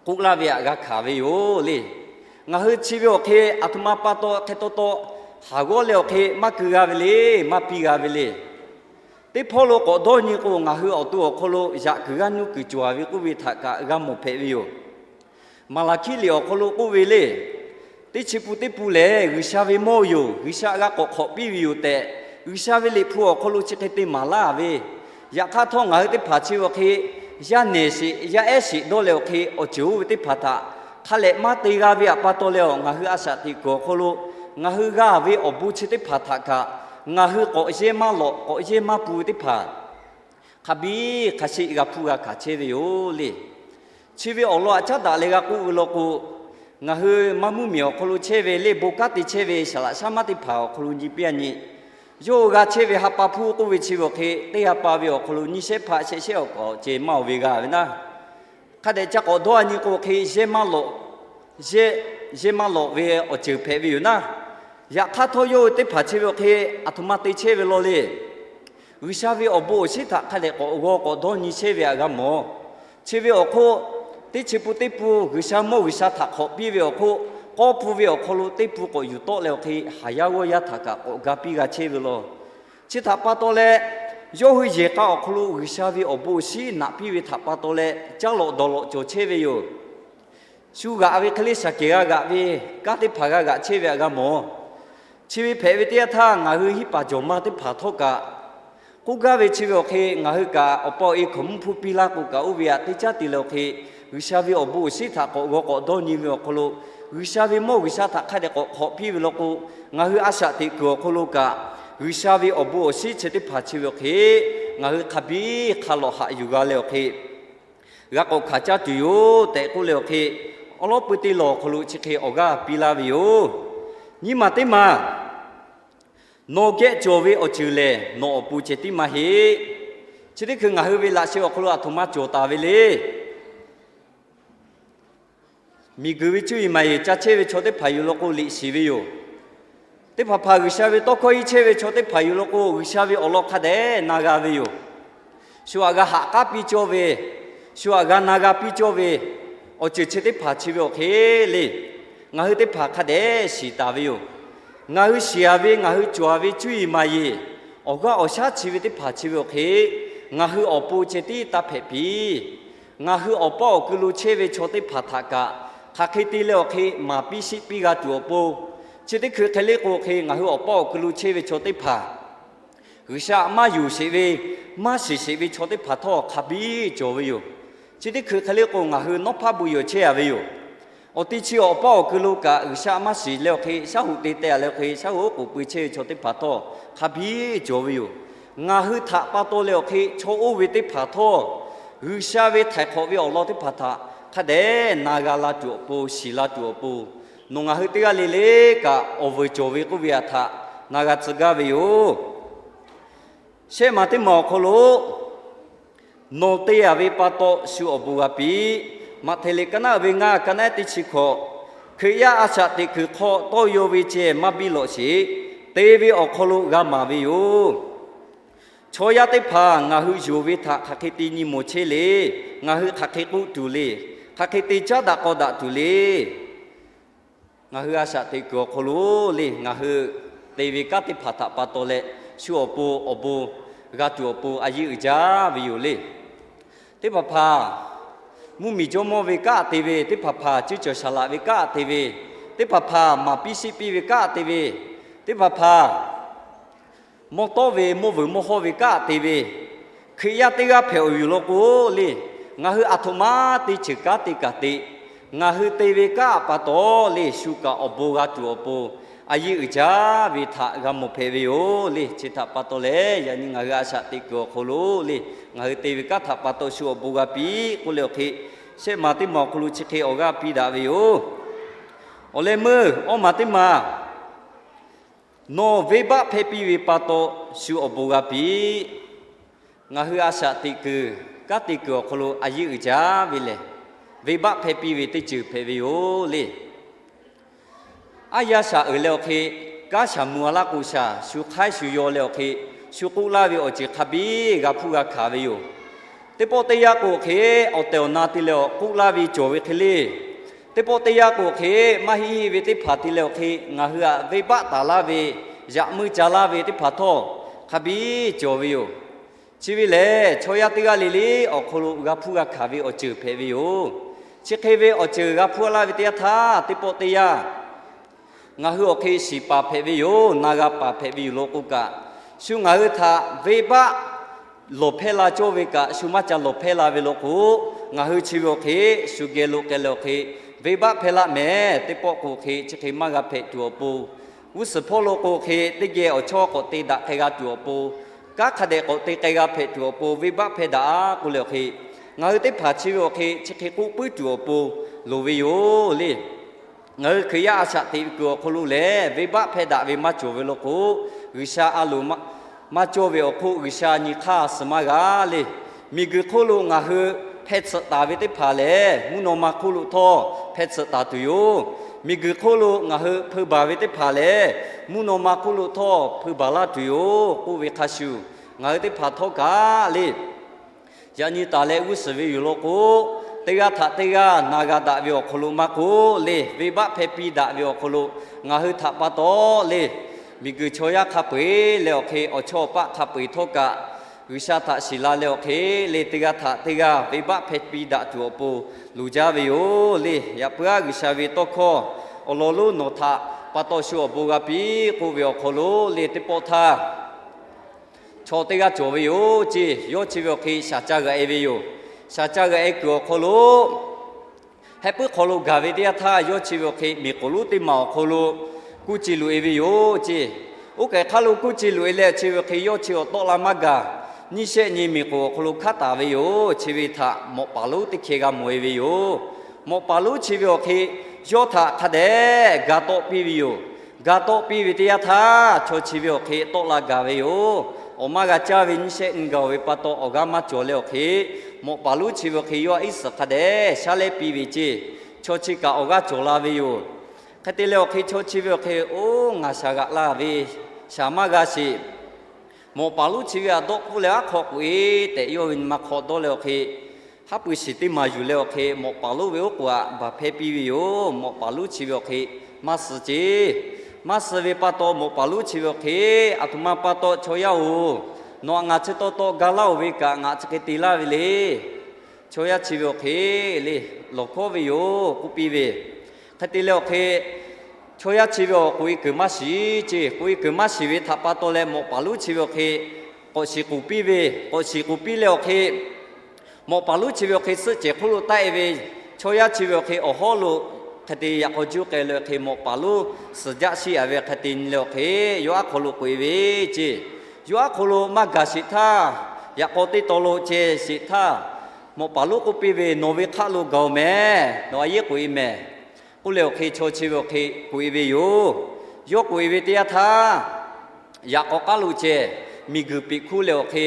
k'oˆ laˇ ve htaꞈ g'a hkanˍ ve yoˬ le. Ngaˬ hui chi ve awˬ hk'e aˬ htoꞈ ma pa taw hk'e taw taw haˍ g'awˇ leh awˬ hk'e maˇ keu g'a ve le, maˇ piˇ g'a ve le. Teˇ hpawˇ lo k'awꞈ dawˇ nyi k'o, ngaˬ hui awˬ to awˬ hk'aw lo yaꞈ kuiˬ g'aˇ nuˇ kuiˬ cawˬ a ve k'oˆ ve htaꞈ kaꞈ g'a mawˬ hpehꞈ ve yoˬ. Maˍlaˍhkiˆ liꞈ awˬ hk'aw lo k'oˆ ve le, teˇ chi pun teˇ pun lehˬ G'uiˬsha ve mawˇ yoˬ, G'uiˬsha g'a k'awꞈ hk'awꞈ piˇ ve yoˬ tehꞈ, G'uiˬsha ve liꞈ hpu awˬ hk'aw lo chi hk'e te maˍ laˇ ve, yaꞈ hk'aˇ htawˇ ngaˬ hui teˇ hpaˍ chi ve awˬ hk'e, yaˇ nehˬ sheˍ yaˇ ehˉ sheˍ dawˇ leh awˬ hk'e awˬ ceuˬ oˇ ve teˇ hpaˍ htaꞈ hk'a lehꞈ maˇ te g'a ve htaꞈ pa taw leh, ngaˬ hui a shaꞈ teꞈ kuiˬ awˬ hk'aw lo ngaˬ hui g'a ve awˬ bon chi teˇ hpaˍ htaꞈ kaꞈ ngaˬ hui k'awꞈ yehˇ maˇ lawꞈ k'awꞈ yehˇ maˇ pun ve teˇ hpaˍ hk'a biˇ hk'a sheˆ g'a hpuˇ g'a hkanˍ chehˇ ve yoˬ le. Chi ve awˬ lawn htaꞈ caˉ daꞈ leh g'a k'oˆ ve law k'o, ngaˬ hui maˇ mvuhˇmiˬ awˬ hk'aw lo chehˇ ve le bon kanˉ te chehˇ ve saˍ laꞈ shaˉ maˇ teˇ hpaˍ awˬ hk'aw lo nyi piˇ a nyi, yawˇ hui g'a chehˇ ve ha pa hpuˇ k'oˆ ve chi ve awˬ hk'e teˇ ha pa ve awˬ hk'aw lo nyiˇ shehˉ hpaˆ shehˆ shehˉ awˬ k'awꞈ ceh maˇ oˬ ve g'a ve naˇ, hk'a dehꞈ ca k'awꞈ dawˇ a nyi k'o hk'e yehˇ maˇ lawꞈ, yehˇ, yehˇ maˇ lawꞈ ve awˬ ceuˬ hpehꞈ ve yoˬ naˇ. Yaꞈ hk'aˇ htawˇ yawˇ hui teˇ hpaˍ chi ve awˬ hk'e aˬ htoꞈ ma te chehˇ ve law le. G'uiˬsha ve awˬ bon awˬ shinˉ htaꞈ hk'a dehꞈ k'awꞈ g'aw k'awꞈ dawˇ nyi chehˇ ve htaꞈ g'a mawˬ. Chi ve awˬ hk'oˆ, teˇ chi pun teˇ pun G'uiˬsha mawˇ G'uiˬsha htaꞈ hk'awꞈ piˇ ve awˬ hk'oˆ, k'awˇ pun ve awˬ hk'aw lo teˇ pun k'awꞈ yuˬ tawˆ leh awˬ hk'e haˍ yaˇ g'awˇ yaˇ htaꞈ kaꞈ k'awꞈ ga piˇ g'a chehˇ ve law. Chi htaꞈ pa taw leh, yawˇ hui yehˬ k'a awˬ hk'aw lo G'uiˬsha ve awˬ bon awˬ shinˉ naꞈ piˇ ve htaꞈ pa taw leh caˇ lawꞈ dawˬ lawꞈ cawˬ chehˇ ve yoˬ. Shu g'aꞈ ve hk'e le shaˍ kehˬ g'a g'aꞈ ve, kanˉ teˇ hpaˍ g'a g'aꞈ chehˇ ve htaꞈ g'a mawˬ. Chi ve hpehꞈ ve teˇ yanˇ htaˇ ngaˬ hui hiˆ paˍ jawˬ ma teˇ hpaˍ htawˇ kaꞈ, K'oˆ gaˇ ve chi ve awˬ hk'e, ngaˬ hui kaꞈ awˬ pa awˬ e hkaoˍmonˇ hpu piˇ laˇ k'o kaꞈ, oˇ ve htaꞈ teˇ caˉ te leh awˬ hk'e, G'uiˬsha ve awˬ bon awˬ shinˉ htaꞈ k'awꞈ g'aw k'awꞈ dawˇ nyi ve awˬ hk'aw lo, G'uiˬsha ve mawˇ G'uiˬsha htaꞈ hk'a dehꞈ k'awꞈ hk'awꞈ piˇ ve law k'o, ngaˬ hui a shaꞈ teꞈ kuiˬ awˬ hk'aw lo kaꞈ, G'uiˬsha ve awˬ bon awˬ shinˉ chi teˇ hpaˍ chi ve awˬ hk'e, ngaˬ hui hk'a biˇ hk'a lawꞈ haꞈ yuˬ g'a leh awˬ hk'e, g'a k'awꞈ hkanˍ caˇ tuˬ yoˬ tehꞈ k'oˆ leh awˬ hk'e, awˉ lawˉ pui teˇ lawˬ awˬ hk'aw lo chi hk'e awˬ g'aˇ piˇ laˇ ve yoˬ. Nyiˇ maˬ teˇ maˬ, nawˬ geh cawˬ ve awˬ ceuˬ lehˬ, nawˬ awˬ pon ceh tiˉ maˇ heˆ. Chi teˇ hkui ngaˬ hui ve laꞈ sheh awˬ hk'aw lo aˬ htoꞈ ma cawˬ taˍ ve le. Miˬguiˬ ve cuˇ yiˍ maˍ yiˍ ca chehˇ ve chaw teˇ hpaˍ yoˬ law k'o, liꞈ shiˍ ve yoˬ. Teˇ hpaˍ hpaˍ G'uiˬsha ve tawˇ hkawˇ iˉ chehˇ ve chaw teˇ hpaˍ yoˬ law k'o, G'uiˬsha ve awˬ lawn hk'a dehꞈ na g'a ve yoˬ. Shu aꞈ g'a haꞈ k'aˉ piˇ cawˇ ve, shu aꞈ g'a na g'a piˇ cawˇ ve, awˬ ceuˬ chi teˇ hpaˍ chi ve awˬ hk'e le, ngaˬ hui teˇ hpaˍ hk'a dehꞈ shiˍ taˍ ve yoˬ. Ngaˬ hui shiˍ-a ve, ngaˬ hui cawˬ-a ve cuˇ yiˍ maˍ yiˍ, awˬ g'aˇ awˬ shaˉ chi ve teˇ hpaˍ chi ve awˬ hk'e, ngaˬ hui awˬ pon ceh tiˉ taˇ hpehꞈ piˇ. Ngaˬ hui awˬ paˇ awˬ kui lo chehˇ ve chaw teˇ hpaˍ htaꞈ kaꞈ, hk'aˬ hk'e te leh awˬ hk'e maˍ piˇ shiˆ piˇ g'a tuˬ awˬ pon, chi teˇ hkui hk'e le k'o hk'e, ngaˬ hui awˬ paˇ awˬ kui lo chehˇ ve chaw teˇ hpaˍ G'uiˬsha maˇ yonˍ sheˍ ve, maˇ shiˍ sheˍ ve chaw teˇ hpaˍ htawˇ hk'a biˇ cawˬ ve yoˬ. Chi teˇ hkui hk'e le k'o, ngaˬ hui nawˉ hpaˇ bon yawˬ chehˇ-a ve yoˬ. Awˬ te chi awˬ paˇ awˬ kui lo kaꞈ, G'uiˬsha maˇ shiˍ leh awˬ hk'e, shaˉ hoꞈ te teh-a leh awˬ hk'e, shaˉ hoꞈ oˉ k'oˍ pui chehˇ ve chaw teˇ hpaˍ htawˇ hk'a biˇ cawˬ ve yoˬ. Ngaˬ hui htaꞈ pa taw leh awˬ hk'e, chaw oˇ ve teˇ hpaˍ htawˇ G'uiˬsha ve htaiˍ hk'awꞈ ve awˬ lawn teˇ hpaˍ htaꞈ hk'a dehꞈ na g'a la tuˬ awˬ pon, shiˍ la tuˬ awˬ pon, nawˬ ngaˬ hui teˇ g'aˇ le le kaꞈ awˬ vuiˬ cawˬ ve k'oˆ ve htaꞈ na g'a tcuh gaˇ ve yoˬ. Shehˆ maˬ teˇ maˬ awˬ hk'aw lo, nawˬ te-a ve pa taw shu awˬ bon g'a piˇ. Maꞈhtehˍ liꞈ ka naˆ ve ngaˇ, ka naˆ teˇ chi hkawꞈ, Hkriꞈ yaˇ a shaꞈ teꞈ kuiˬ hk'aw tawˇ yaw ve ceh maˇ biˇ lawꞈ sheˍ. Te ve awˬ hk'aw lo g'a maˍ ve yoˬ. Chaw yaˇ teˇ hpaˍ ngaˬ hui yonˍ ve htaꞈ hk'aˬ hk'e te nyi mawˬ chehˇ le. Ngaˬ hui hk'aˬ hk'e k'oˆ tuˬ le. Hk'aˬ hk'e te caˉ daꞈ k'aw daꞈ tuˬ le. Ngaˬ hui a shaꞈ teꞈ kuiˬ awˬ hk'aw lo le, ngaˬ hui te ve kanˉ teˇ hpaˍ htaꞈ pa taw leh, shu awˬ pon awˬ bon g'a tuˬ awˬ pon a yeˇ uiˍ jaˇ ve yoˬ le. Teˇ hpaˍ hpaˍ mvuhˇmiˬ jawˇmawˇ ve kanˉ te ve, teˇ hpaˍ hpaˍ cuˇ cawˬ shaˍ laꞈ ve kanˉ te ve, teˇ hpaˍ hpaˍ maˍ piˇ shiˆ piˇ ve kanˉ te ve, teˇ hpaˍ hpaˍ mawˇ tawˉ ve mawˇ vuiˬ mawˇ hawˇ ve kanˉ te ve, Hkriꞈ yaˇ teˇ g'aˇ hpehꞈ-oˬ yoˬ law k'o le, ngaˬ hui aˬ htoꞈ ma te ceuˬ kanˉ te kaꞈ te, ngaˬ hui te ve kanˉ pa taw le, shu kaꞈ awˬ bon g'a tuˬ awˬ pon a yeˇ uiˍ jaˇ ve htaꞈ g'a mawˬ hpehꞈ ve yoˬ le. Chi htaꞈ pa taw leh, yaꞈ nyi ngaˬ hui a shaꞈ teꞈ kuiˬ awˬ hk'aw lo le, ngaˬ hui te ve kanˉ htaꞈ pa taw shu awˬ bon g'a piˇ k'oˆ leh awˬ hk'e, shehˆ maˬ teˇ maˬ awˬ hk'aw lo chi hk'e awˬ g'aˇ piˇ daꞈ ve yoˬ. Awˬ leh meuˇ awˇ maˬ teˇ maˬ, nawˬ venˇbaˆ hpehˇ piˇ ve pa taw shu awˬ bon g'a piˇ. Ngaˬ hui a shaꞈ teꞈ kuiˬ, kanˉ te kuiˬ awˬ hk'aw lo a yeˇ uiˍ jaˇ ve lehˬ, venˇbaˆ hpehˇ piˇ ve teˇ ceuˬ hpehꞈ ve yoˬ le. Aˉ yaˇ shaˍ uiˍ leh awˬ hk'e, kanˉ shaˍ mvuh-a laˇ k'o shaˍ, shu hk'aiˉ shu yaw leh awˬ hk'e, shu k'oˆ laˇ ve awˬ ceuˬ hk'a biˇ g'a hpuˇ g'a hkanˍ ve yoˬ. Teˇ pawˆ teˇ yanˇ k'o hk'e, awˬ tehˬ awˬ na te leh awˬ k'oˆ laˇ ve cawˬ ve hk'e le. Teˇ pawˆ teˇ yanˇ k'o hk'e, maˇ heˆ heˆ ve teˇ hpaˍ te leh awˬ hk'e, ngaˬ hui htaꞈ venˇbaˆ taˍ laˇ ve, yaꞈ meuˇ ca laˇ ve teˇ hpaˍ htawˇ hk'a biˇ cawˬ ve yoˬ. Chi ve lehˬ, chaw yaˇ teˇ g'aˇ le le awˬ hk'aw lo g'a hpuˇ g'a hkanˍ ve awˬ ceuˬ hpehꞈ ve yoˬ. Chi hk'e ve awˬ ceuˬ g'a hpuˇ laˇ ve teˇ yanˇ htaˇ, teˇ pawˆ teˇ yanˇ ngaˬ hui awˬ hk'e shiˍ paˍ hpehꞈ ve yoˬ, na g'a paˍ hpehꞈ ve yoˬ law k'o kaꞈ, shu ngaˬ hui htaꞈ venˇbaˆ lawˬ hpehˇ la cawˇ ve kaꞈ, shu maˇ ca lawˬ hpehˇ la ve law k'o, ngaˬ hui chi ve awˬ hk'e shu geh lo k'ai leh awˬ hk'e, venˇbaˆ hpehˇ laˇ mehˍ. Teˇ pawˆ k'o hk'e chi hk'e maˇ g'a hpehꞈ tuˬ awˬ pon, g'uˇ suhˍ hpawˇ lo k'o hk'e, teˇ geh awˬ chawˇ k'awꞈ te daꞈ k'ai g'a tuˬ awˬ pon, kanˉ hk'a dehꞈ k'awꞈ te k'ai g'a hpehꞈ tuˬ awˬ pon, venˇbaˆ hpehˇ daꞈ-a k'oˆ leh awˬ hk'e, ngaˬ hui teˇ hpaˍ chi ve awˬ hk'e chi hk'e k'oˆ puiˉ tuˬ awˬ pon loˍ ve yoˬ le. Ngaˬ hui Hkriꞈ yaˇ a shaꞈ teꞈ kuiˬ awˬ hk'aw lo lehˬ, venˇbaˆ hpehˇ daꞈ ve maˇ cawˬ ve law k'o, G'uiˬsha a loˍ maˇ cawˇ ve awˬ hk'oˆ G'uiˬsha nyi hk'aˇ suh maˇ g'a le. Miˬguiˬ hk'oˆ lo ngaˬ hui hpeh tsuhꞈ taˍ ve teˇ hpaˍ lehˬ, mvuhˇ naw ma hk'oˆ lo htawˇ hpeh tsuhꞈ taˍ tuˬ yoˬ. Miˬguiˬ hk'oˆ lo ngaˬ hui hpeu baˬ ve teˇ hpaˍ lehˬ, mvuhˇ naw ma hk'oˆ lo htawˇ hpeu baˬ laˇ tuˬ yoˬ k'oˆ ve hk'a shuˍ, ngaˬ hui teˇ hpaˍ htawˇ kaꞈ le, yaꞈ nyi taˍ leh g'uˇ suhˍ ve yoˬ law k'o, teˇ g'aˇ htaꞈ teˇ g'aˇ na g'a daꞈ ve awˬ hk'aw lo maˇ k'oˆ le, venˇbaˆ hpehˇ piˇ daꞈ ve awˬ hk'aw lo ngaˬ hui htaꞈ pa taw le, miˬguiˬ chaw yaˇ hk'a peu-eˬ leh awˬ hk'e, awˬ chawˇ awˬ paˆ hk'a peu-eˬ htawˇ kaꞈ, G'uiˬsha htaꞈ shiˍ la leh awˬ hk'e le, teˇ g'aˇ htaꞈ teˇ g'aˇ venˇbaˆ hpehˇ piˇ daꞈ tuˬ awˬ pon loˍ jaˇ ve yoˬ le. Yaꞈ puiˉ aˉ G'uiˬsha ve tawˇ hkawˇ awˬ lawn lonˉ nawˬ htaꞈ pa taw shu awˬ bon g'a piˇ k'oˆ ve awˬ hk'aw lo le, teˇ pawˆ htaˇ chaw teˇ g'aˇ cawˬ ve yoˬ ceˇ. Yawˇ chi ve awˬ hk'e shaˍ ca g'aꞈ e ve yoˬ. Shaˍ ca g'aꞈ e kuiˬ awˬ hk'aw lo, heh puiˉ hk'aw lo gaˬ ve teˇ yanˇ htaˇ, yawˇ chi ve awˬ hk'e miˬ k'oˍ lonˉ teˇ maˬ awˬ hk'aw lo kuˇ ce loꞈ e ve yoˬ ceˇ. Oˇ kaˬ hk'aˇ lo kuˇ ce loꞈ e leh chi ve awˬ hk'e yawˇ chi awˬ tawˆ la maˇ gaˬ, nyiˇ shehˆ nyi miˬ k'oˍ awˬ hk'aw lo hk'aˉ taˍ ve yoˬ. Chi ve htaꞈ mawꞈ paˍ lonˉ teˇ hkeh g'a mawˬ e ve yoˬ. Mawꞈ paˍ lonˉ chi ve awˬ hk'e yawˇ htaꞈ hk'a dehꞈ ga tawˆ piˇ ve yoˬ. Ga tawˆ piˇ ve teˇ yanˇ htaˇ, chaw chi ve awˬ hk'e tawˆ la gaˬ ve yoˬ. Awˬ maˇ g'a caˇ ve nyiˇ shehˆ nyi gaˬ ve pa taw, awˬ g'aˇ maˇ cawˬ leh awˬ hk'e, mawꞈ paˍ lonˉ chi ve awˬ hk'e yawˇ htaꞈ iˉ suhˍ hk'a dehꞈ shaˉ lehˉ piˇ ve ceˇ. Chaw chi kaꞈ awˬ g'aˇ cawˬ la ve yoˬ. Hk'e te leh awˬ hk'e chaw chi ve awˬ hk'e, Oˇ, ngaˬ shaˍ g'aꞈ la ve, shaˍ maˇ g'a sheˍ. Mawꞈ paˍ lonˉ chi ve aꞈ dawˆ hpfuhˇ leh aˉ hk'aw k'oꞈ e tehꞈ, yawˇ ve nyi ma hk'aw dawˇ leh awˬ hk'e, haˉ pui shiˍ teˇ maˬ yuˬ leh awˬ hk'e, mawꞈ paˍ lonˉ ve oˉ k'oˍ aꞈ baˬ hpehˇ piˇ ve yoˬ. Mawꞈ paˍ lonˉ chi ve awˬ hk'e maˇ suh ceˇ. Maˇ suh ve pa taw, mawꞈ paˍ lonˉ chi ve awˬ hk'e, Aˬ htoꞈ ma pa taw chaw yaˇ oˬ, nawˬ aꞈ ngaˬ chi taw taw ga laˇ-oˬ ve kaꞈ ngaˬ chi hk'e te laˇ ve le. Chaw yaˇ chi ve awˬ hk'e le, lawˬ hkawˉ ve yoˬ k'oˆ piˇ ve. Hk'e te leh awˬ hk'e, chaw yaˇ chi ve awˬ k'oꞈ e kuiˬ maˇ shiˍ ceˇ. K'oꞈ e kuiˬ maˇ shiˍ ve htaꞈ pa taw leh, mawꞈ paˍ lonˉ chi ve awˬ hk'e k'awꞈ shiˍ k'oˍ piˇ ve. K'awꞈ shiˍ k'oˍ piˇ leh awˬ hk'e, mawꞈ paˍ lonˉ chi ve awˬ hk'e suhˆ cehˬ hk'oˆ lo taˆ e ve, chaw yaˇ chi ve awˬ hk'e awˬ hawˉ lo hk'e te yaꞈ k'aw juˇ k'ai leh awˬ hk'e, mawꞈ paˍ lonˉ suhˍ jaˆ shiˆ a ve hk'e te nyi leh awˬ hk'e, yawˇ aˉ hk'aw lo k'oꞈ e ve ceˇ. Yawˇ aˉ hk'aw lo maˇ gaˬ sheˍ htaˇ, yaꞈ k'aw teˇ taw lo ceh sheˍ htaˇ, mawꞈ paˍ lonˉ k'oˆ piˇ ve, Nawˬ ve hk'aˆ lo gaˬ-oˬ mehˍ. Nawˬ a yeˉ k'oꞈ e mehˍ. K'oˆ leh awˬ hk'e chaw chi ve awˬ hk'e k'oꞈ e ve yoˬ. Yawˇ k'oꞈ e ve teˇ yanˇ htaˇ, yaꞈ k'aw k'aˉ lo ceh miˬguiˬ peꞈ hkuˇ leh awˬ hk'e,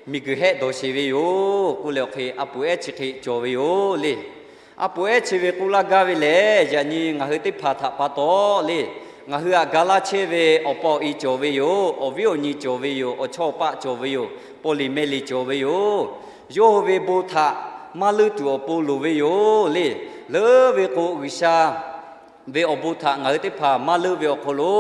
miˬguiˬ hehˆ dawˬ sheˍ ve yoˬ. K'oˆ leh awˬ hk'e, a puˍ ehˉ chi hk'e cawˬ ve yoˬ le. A puˍ ehˉ chi ve k'oˆ laˇ gaˇ ve lehˬ, yaꞈ nyi ngaˬ hui teˇ hpaˍ htaꞈ pa taw le, ngaˬ hui aꞈ ga laˇ chehˇ ve awˬ pa awˬ e cawˬ ve yoˬ. Awˬ viˉ awˬ nyi cawˬ ve yoˬ. Awˬ chawˇ awˬ paˆ cawˬ ve yoˬ. Paw liˍ meh liˍ cawˬ ve yoˬ. Yawˇ hui ve bon htaꞈ maˇ leuˆ tuˬ awˬ pon loˍ ve yoˬ le. Leuˉ ve k'o, G'uiˬsha ve awˬ bon htaꞈ ngaˬ hui teˇ hpaˍ maˇ leuˆ ve awˬ hk'aw lo,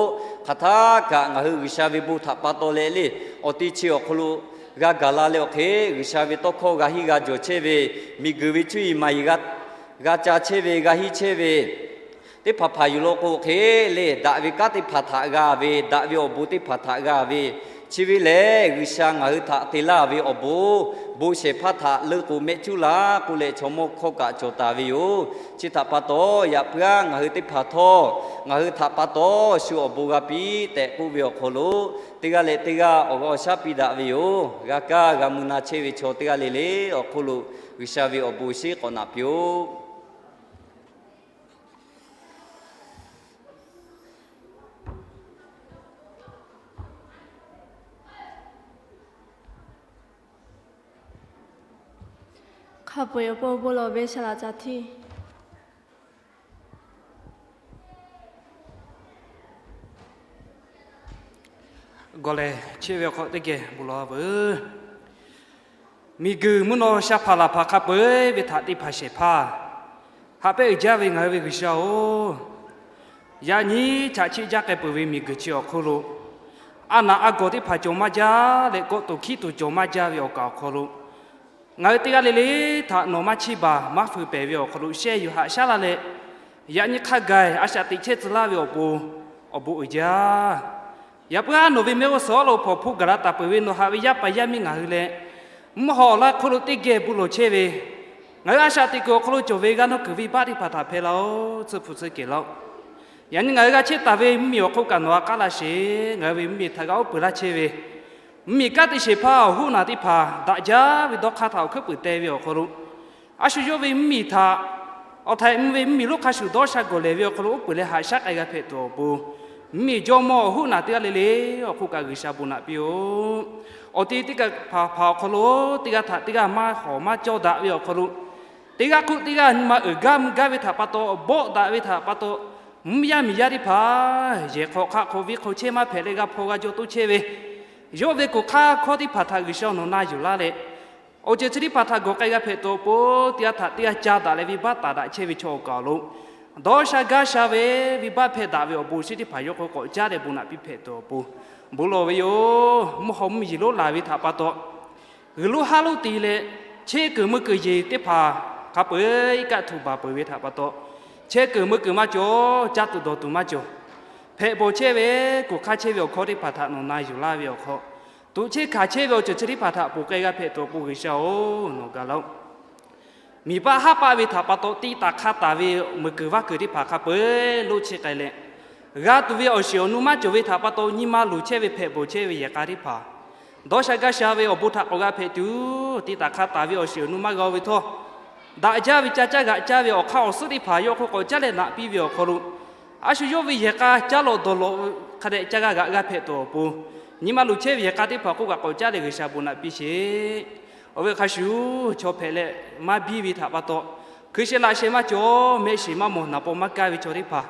hk'aˬ htaˇ kaꞈ ngaˬ hui G'uiˬsha ve bon htaꞈ pa taw leh le, awˬ te chi awˬ hk'aw lo g'a gaˬ la leh awˬ hk'e, G'uiˬsha ve tawˇ hkawˇ g'a henˇ g'a jawˬ chehˇ ve, miˬguiˬ ve cuˇ yiˍ maˍ yiˍ g'a ca chehˇ ve, g'a henˇ chehˇ ve, teˇ hpaˍ hpaˍ yuˬ law k'o hk'e le, daꞈ ve kanˉ teˇ hpaˍ htaꞈ g'a ve, daꞈ ve awˬ bon teˇ hpaˍ htaꞈ g'a ve, chi ve lehˬ G'uiˬsha ngaˬ hui htaꞈ te laˇ ve awˬ bon, bon shehˍ hpaˇ htaꞈ leuˆ k'o mehˆ cuˉ laˇ k'oˆ leh, chaw mawˇ hkawˇ kaꞈ cawˬ taˍ ve yoˬ. Chi htaꞈ pa taw, yaꞈ puiˉ aˉ ngaˬ hui teˇ hpaˍ htawˇ, ngaˬ hui htaꞈ pa taw shu awˬ bon g'a piˇ tehꞈ k'oˆ ve awˬ hk'aw lo, teˇ g'aˇ leh teˇ g'aˇ awˬ g'aˇ awˬ shaˉ piˇ daꞈ ve yoˬ. G'a kaˇ g'a mui na chehˇ ve chaw teˇ g'aˇ le le awˬ hk'oˆ lo G'uiˬsha ve awˬ bon sheˉ k'awꞈ naꞈ piˇ-oˆ. Hk'a peu-eˬ awˬ pon bon lawˬ ve saˍ laꞈ caˬ htiˇ. Gawˬ lehˬ, chehˇ ve awˬ hk'aw teˇ geh bon lawˬ veuˬ. Miˬguiˬ mvuhˇ naw sha hpaˍ laˬ hpaˍ hk'a peu-eˬ ve htaꞈ te hpanˍ shehˍ hpaˇ haꞈ pehnˇ uiˍ jaˇ ve ngaˬ hui ve G'uiˬsha-oˬ, yaꞈ nyi chaꞈ chiˆ jaˇ k'ai peuˬ ve miˬguiˬ chi awˬ hk'oˆ lo, a naꞈ a gawˬ teˇ hpaˍ cawˬ maˇ jaˇ leh, kawˆ tuˬ hkiˉ tuˬ cawˬ maˇ jaˇ ve awˬ kaˍ awˬ hk'aw lo, ngaˬ hui teˇ g'aˇ le le htaꞈ nawˬ maˇ chiˇ baˬ maˇ fuiˍ pehˍ ve awˬ hk'aw lo shehˇ yuˬ haꞈ shaˉ laˇ leh, yaꞈ nyi hk'a gaˬ a shaꞈ teꞈ chehˇ tcuh laˇ ve awˬ pon awˬ bon uiˍ jaˇ. Yaꞈ puiˉ aˉ nawˬ ve mehˆ g'uˇ suhˍ awˉ lo hpawnˬ hpu gaˬ la taˍ peuˬ ve nawˬ haꞈ ve yaˇ paˍ yaˇ miˇ ngaˬ hui leh, mvuhˇ haw awˬ laˇ hk'oˆ lo teˇ geh bon lawˬ chehˇ ve, ngaˬ hui a shaꞈ teꞈ kuiˬ awˬ hk'aw lo cawˬ ve g'aˇ nawˉ kuiˬ venˇbaˆ teˇ hpaˍ htaꞈ hpehˇ laˇ-oˬ. Tsuhˇ hpu tsuhˇ kehˬ laˇ-oˬ. Yaꞈ nyi ngaˬ hui g'a chehˇ taˍ ve mvuhˇmiˬ awˬ hk'oˆ kaꞈ nawˬ a k'aˉ laˇ sheˍ. Ngaˬ hui ve mvuhˇmiˬ htaꞈ g'a uˉ peunˍ laˇ chehˇ ve, mvuhˇmiˬ kanˉ te shehˍ hpaˇ awˬ hoˉ naˬ teˇ hpaˍ daꞈ jaˇ ve dawˇ hk'aˇ htaꞈ awˬ hkuiˉ puiˍ teh ve awˬ hk'aw lo, a shu yawˇ ve mvuhˇmiˬ htaꞈ awˬ htaiꞈ mvuh ve mvuhˇmiˬ lonˉ hk'a shuˍ dawˇ sha gawˬ lehˬ ve awˬ hk'aw lo uˉ peunˍ leh haꞈ shaˉ k'ai g'a hpehꞈ tuˬ awˬ pon, mvuhˇmiˬ jawˇmawˇ awˬ hoˉ naˬ teˇ g'aˇ le le awˬ hk'oˆ kaꞈ G'uiˬsha bon naꞈ piˇ-oˆ. Awˬ te teˇ kaꞈ hpaˍ hpaˍ awˬ hk'aw lo teˇ g'aˇ htaꞈ teˇ g'aˇ maˇ hawˍ maˇ cawˇ daꞈ ve awˬ hk'aw lo, teˇ g'aˇ hk'oˆ teˇ g'aˇ nyi ma uiˍ gaˇ mvuh gaˇ ve htaꞈ pa taw, bawˆ daꞈ ve htaꞈ pa taw, mvuhˇ yaˇ miˬ yaˇ teˇ hpaˍ yehˬ hk'awꞈ hk'aˆ hk'awꞈ viˇ hk'awꞈ chehˇ maˇ hpehꞈ leh g'a hpaw g'a jaw toˇ chehˇ ve, yawˇ ve koˬ hk'aˇ hkawˇ teˇ hpaˍ htaꞈ G'uiˬsha nawˬ na yuˬ laˇ leh, awˬ ceuˬ chi teˇ hpaˍ htaꞈ gawˬ k'ai g'a hpehꞈ tuˬ awˬ pon, teˇ g'aˇ htaꞈ teˇ g'aˇ ca daꞈ leh venˇbaˆ taˍ daꞈ chehˇ ve chaw awˬ kaˍ awˬ lo, dawˇ sha gaˇ sha ve venˇbaˆ hpehˇ daꞈ ve awˬ bon shinˉ teˇ hpaˍ yawˇ hk'aw k'awꞈ caˉ leh bon naꞈ piˇ hpehꞈ tuˬ awˬ pon, bon lawˬ ve yoˬ. Mvuhˇ haw mvuhˇmiˬ yeˬ lonˉ laˬ ve htaꞈ pa taw, g'uiˬ lonˉ haˉ lonˉ te leh, chehˇ kuiˬ mui kuiˬ yeˬ teˇ hpaˍ hk'a peu-eˬ iˉ kaˆ htuꞈ baˬ peuˬ ve htaꞈ pa taw, chehˇ kuiˬ mui kuiˬ maˇ cawˬ, caˇ tuˬ dawˬ tuˬ maˇ cawˬ, hpehꞈ bawˬ chehˇ ve koˬ hk'aˇ chehˇ ve awˬ hkawˇ teˇ hpaˍ htaꞈ nawˬ na yuˬ laˇ ve awˬ hk'aw, tuꞈ chehˇ hkanˍ chehˇ ve awˬ ceuˬ chi teˇ hpaˍ htaꞈ ponˬ k'ai g'a hpehꞈ tuˬ awˬ pon G'uiˬsha-oˬ, nawˬ gaˬ laˇ-oˆ. Miˬ paˆ haˉ paˆ ve htaꞈ pa taw tiꞈ taˍ hk'a taˍ ve meuˬ kuiˬ vaˇ kuiˬ teˇ hpaˍ hk'a peu-eˬ lonˉ chehˇ k'ai leh, g'a tuˬ ve awˬ shiˍ awˬ nu maˇ cawˬ ve htaꞈ pa taw nyi ma luˬ chehˇ ve hpehꞈ bawˬ chehˇ ve yehˬ k'a teˇ hpaˍ, dawˇ sha gaˇ sha ve awˬ bon htaꞈ k'awꞈ g'a hpehꞈ tuˬ, tiꞈ taˍ hk'a taˍ ve awˬ shiˍ awˬ nu maˇ g'a-o ve htawˇ, daꞈ jaˇ ve ca caˇ g'aꞈ caˇ ve awˬ hk'aˇ awˬ suhˉ teˇ hpaˍ yawˇ hk'oˆ k'awꞈ caˉ leh naꞈ piˇ ve awˬ hk'aw lo, a shu yawˇ ve yehˬ k'a caˇ lawꞈ dawˬ lawꞈ hk'a dehꞈ ca g'a g'aꞈ g'a hpehꞈ tuˬ awˬ pon, nyi ma luˬ chehˇ ve yehˬ k'a teˇ hpaˍ hk'oˆ kaꞈ k'awꞈ caˉ leh G'uiˬsha bon naꞈ piˇ sheˍ. Awˬ viˉ hk'a shuˍ, chaw hpehꞈ leh maˇ biˇ ve htaꞈ pa taw, hkui sheh laꞈ sheh maˇ cawˬ, mehˆ shiˍ maˇ mawˬ, naˍ paw maˇ kaˇ ve chaw teˇ hpaˍ,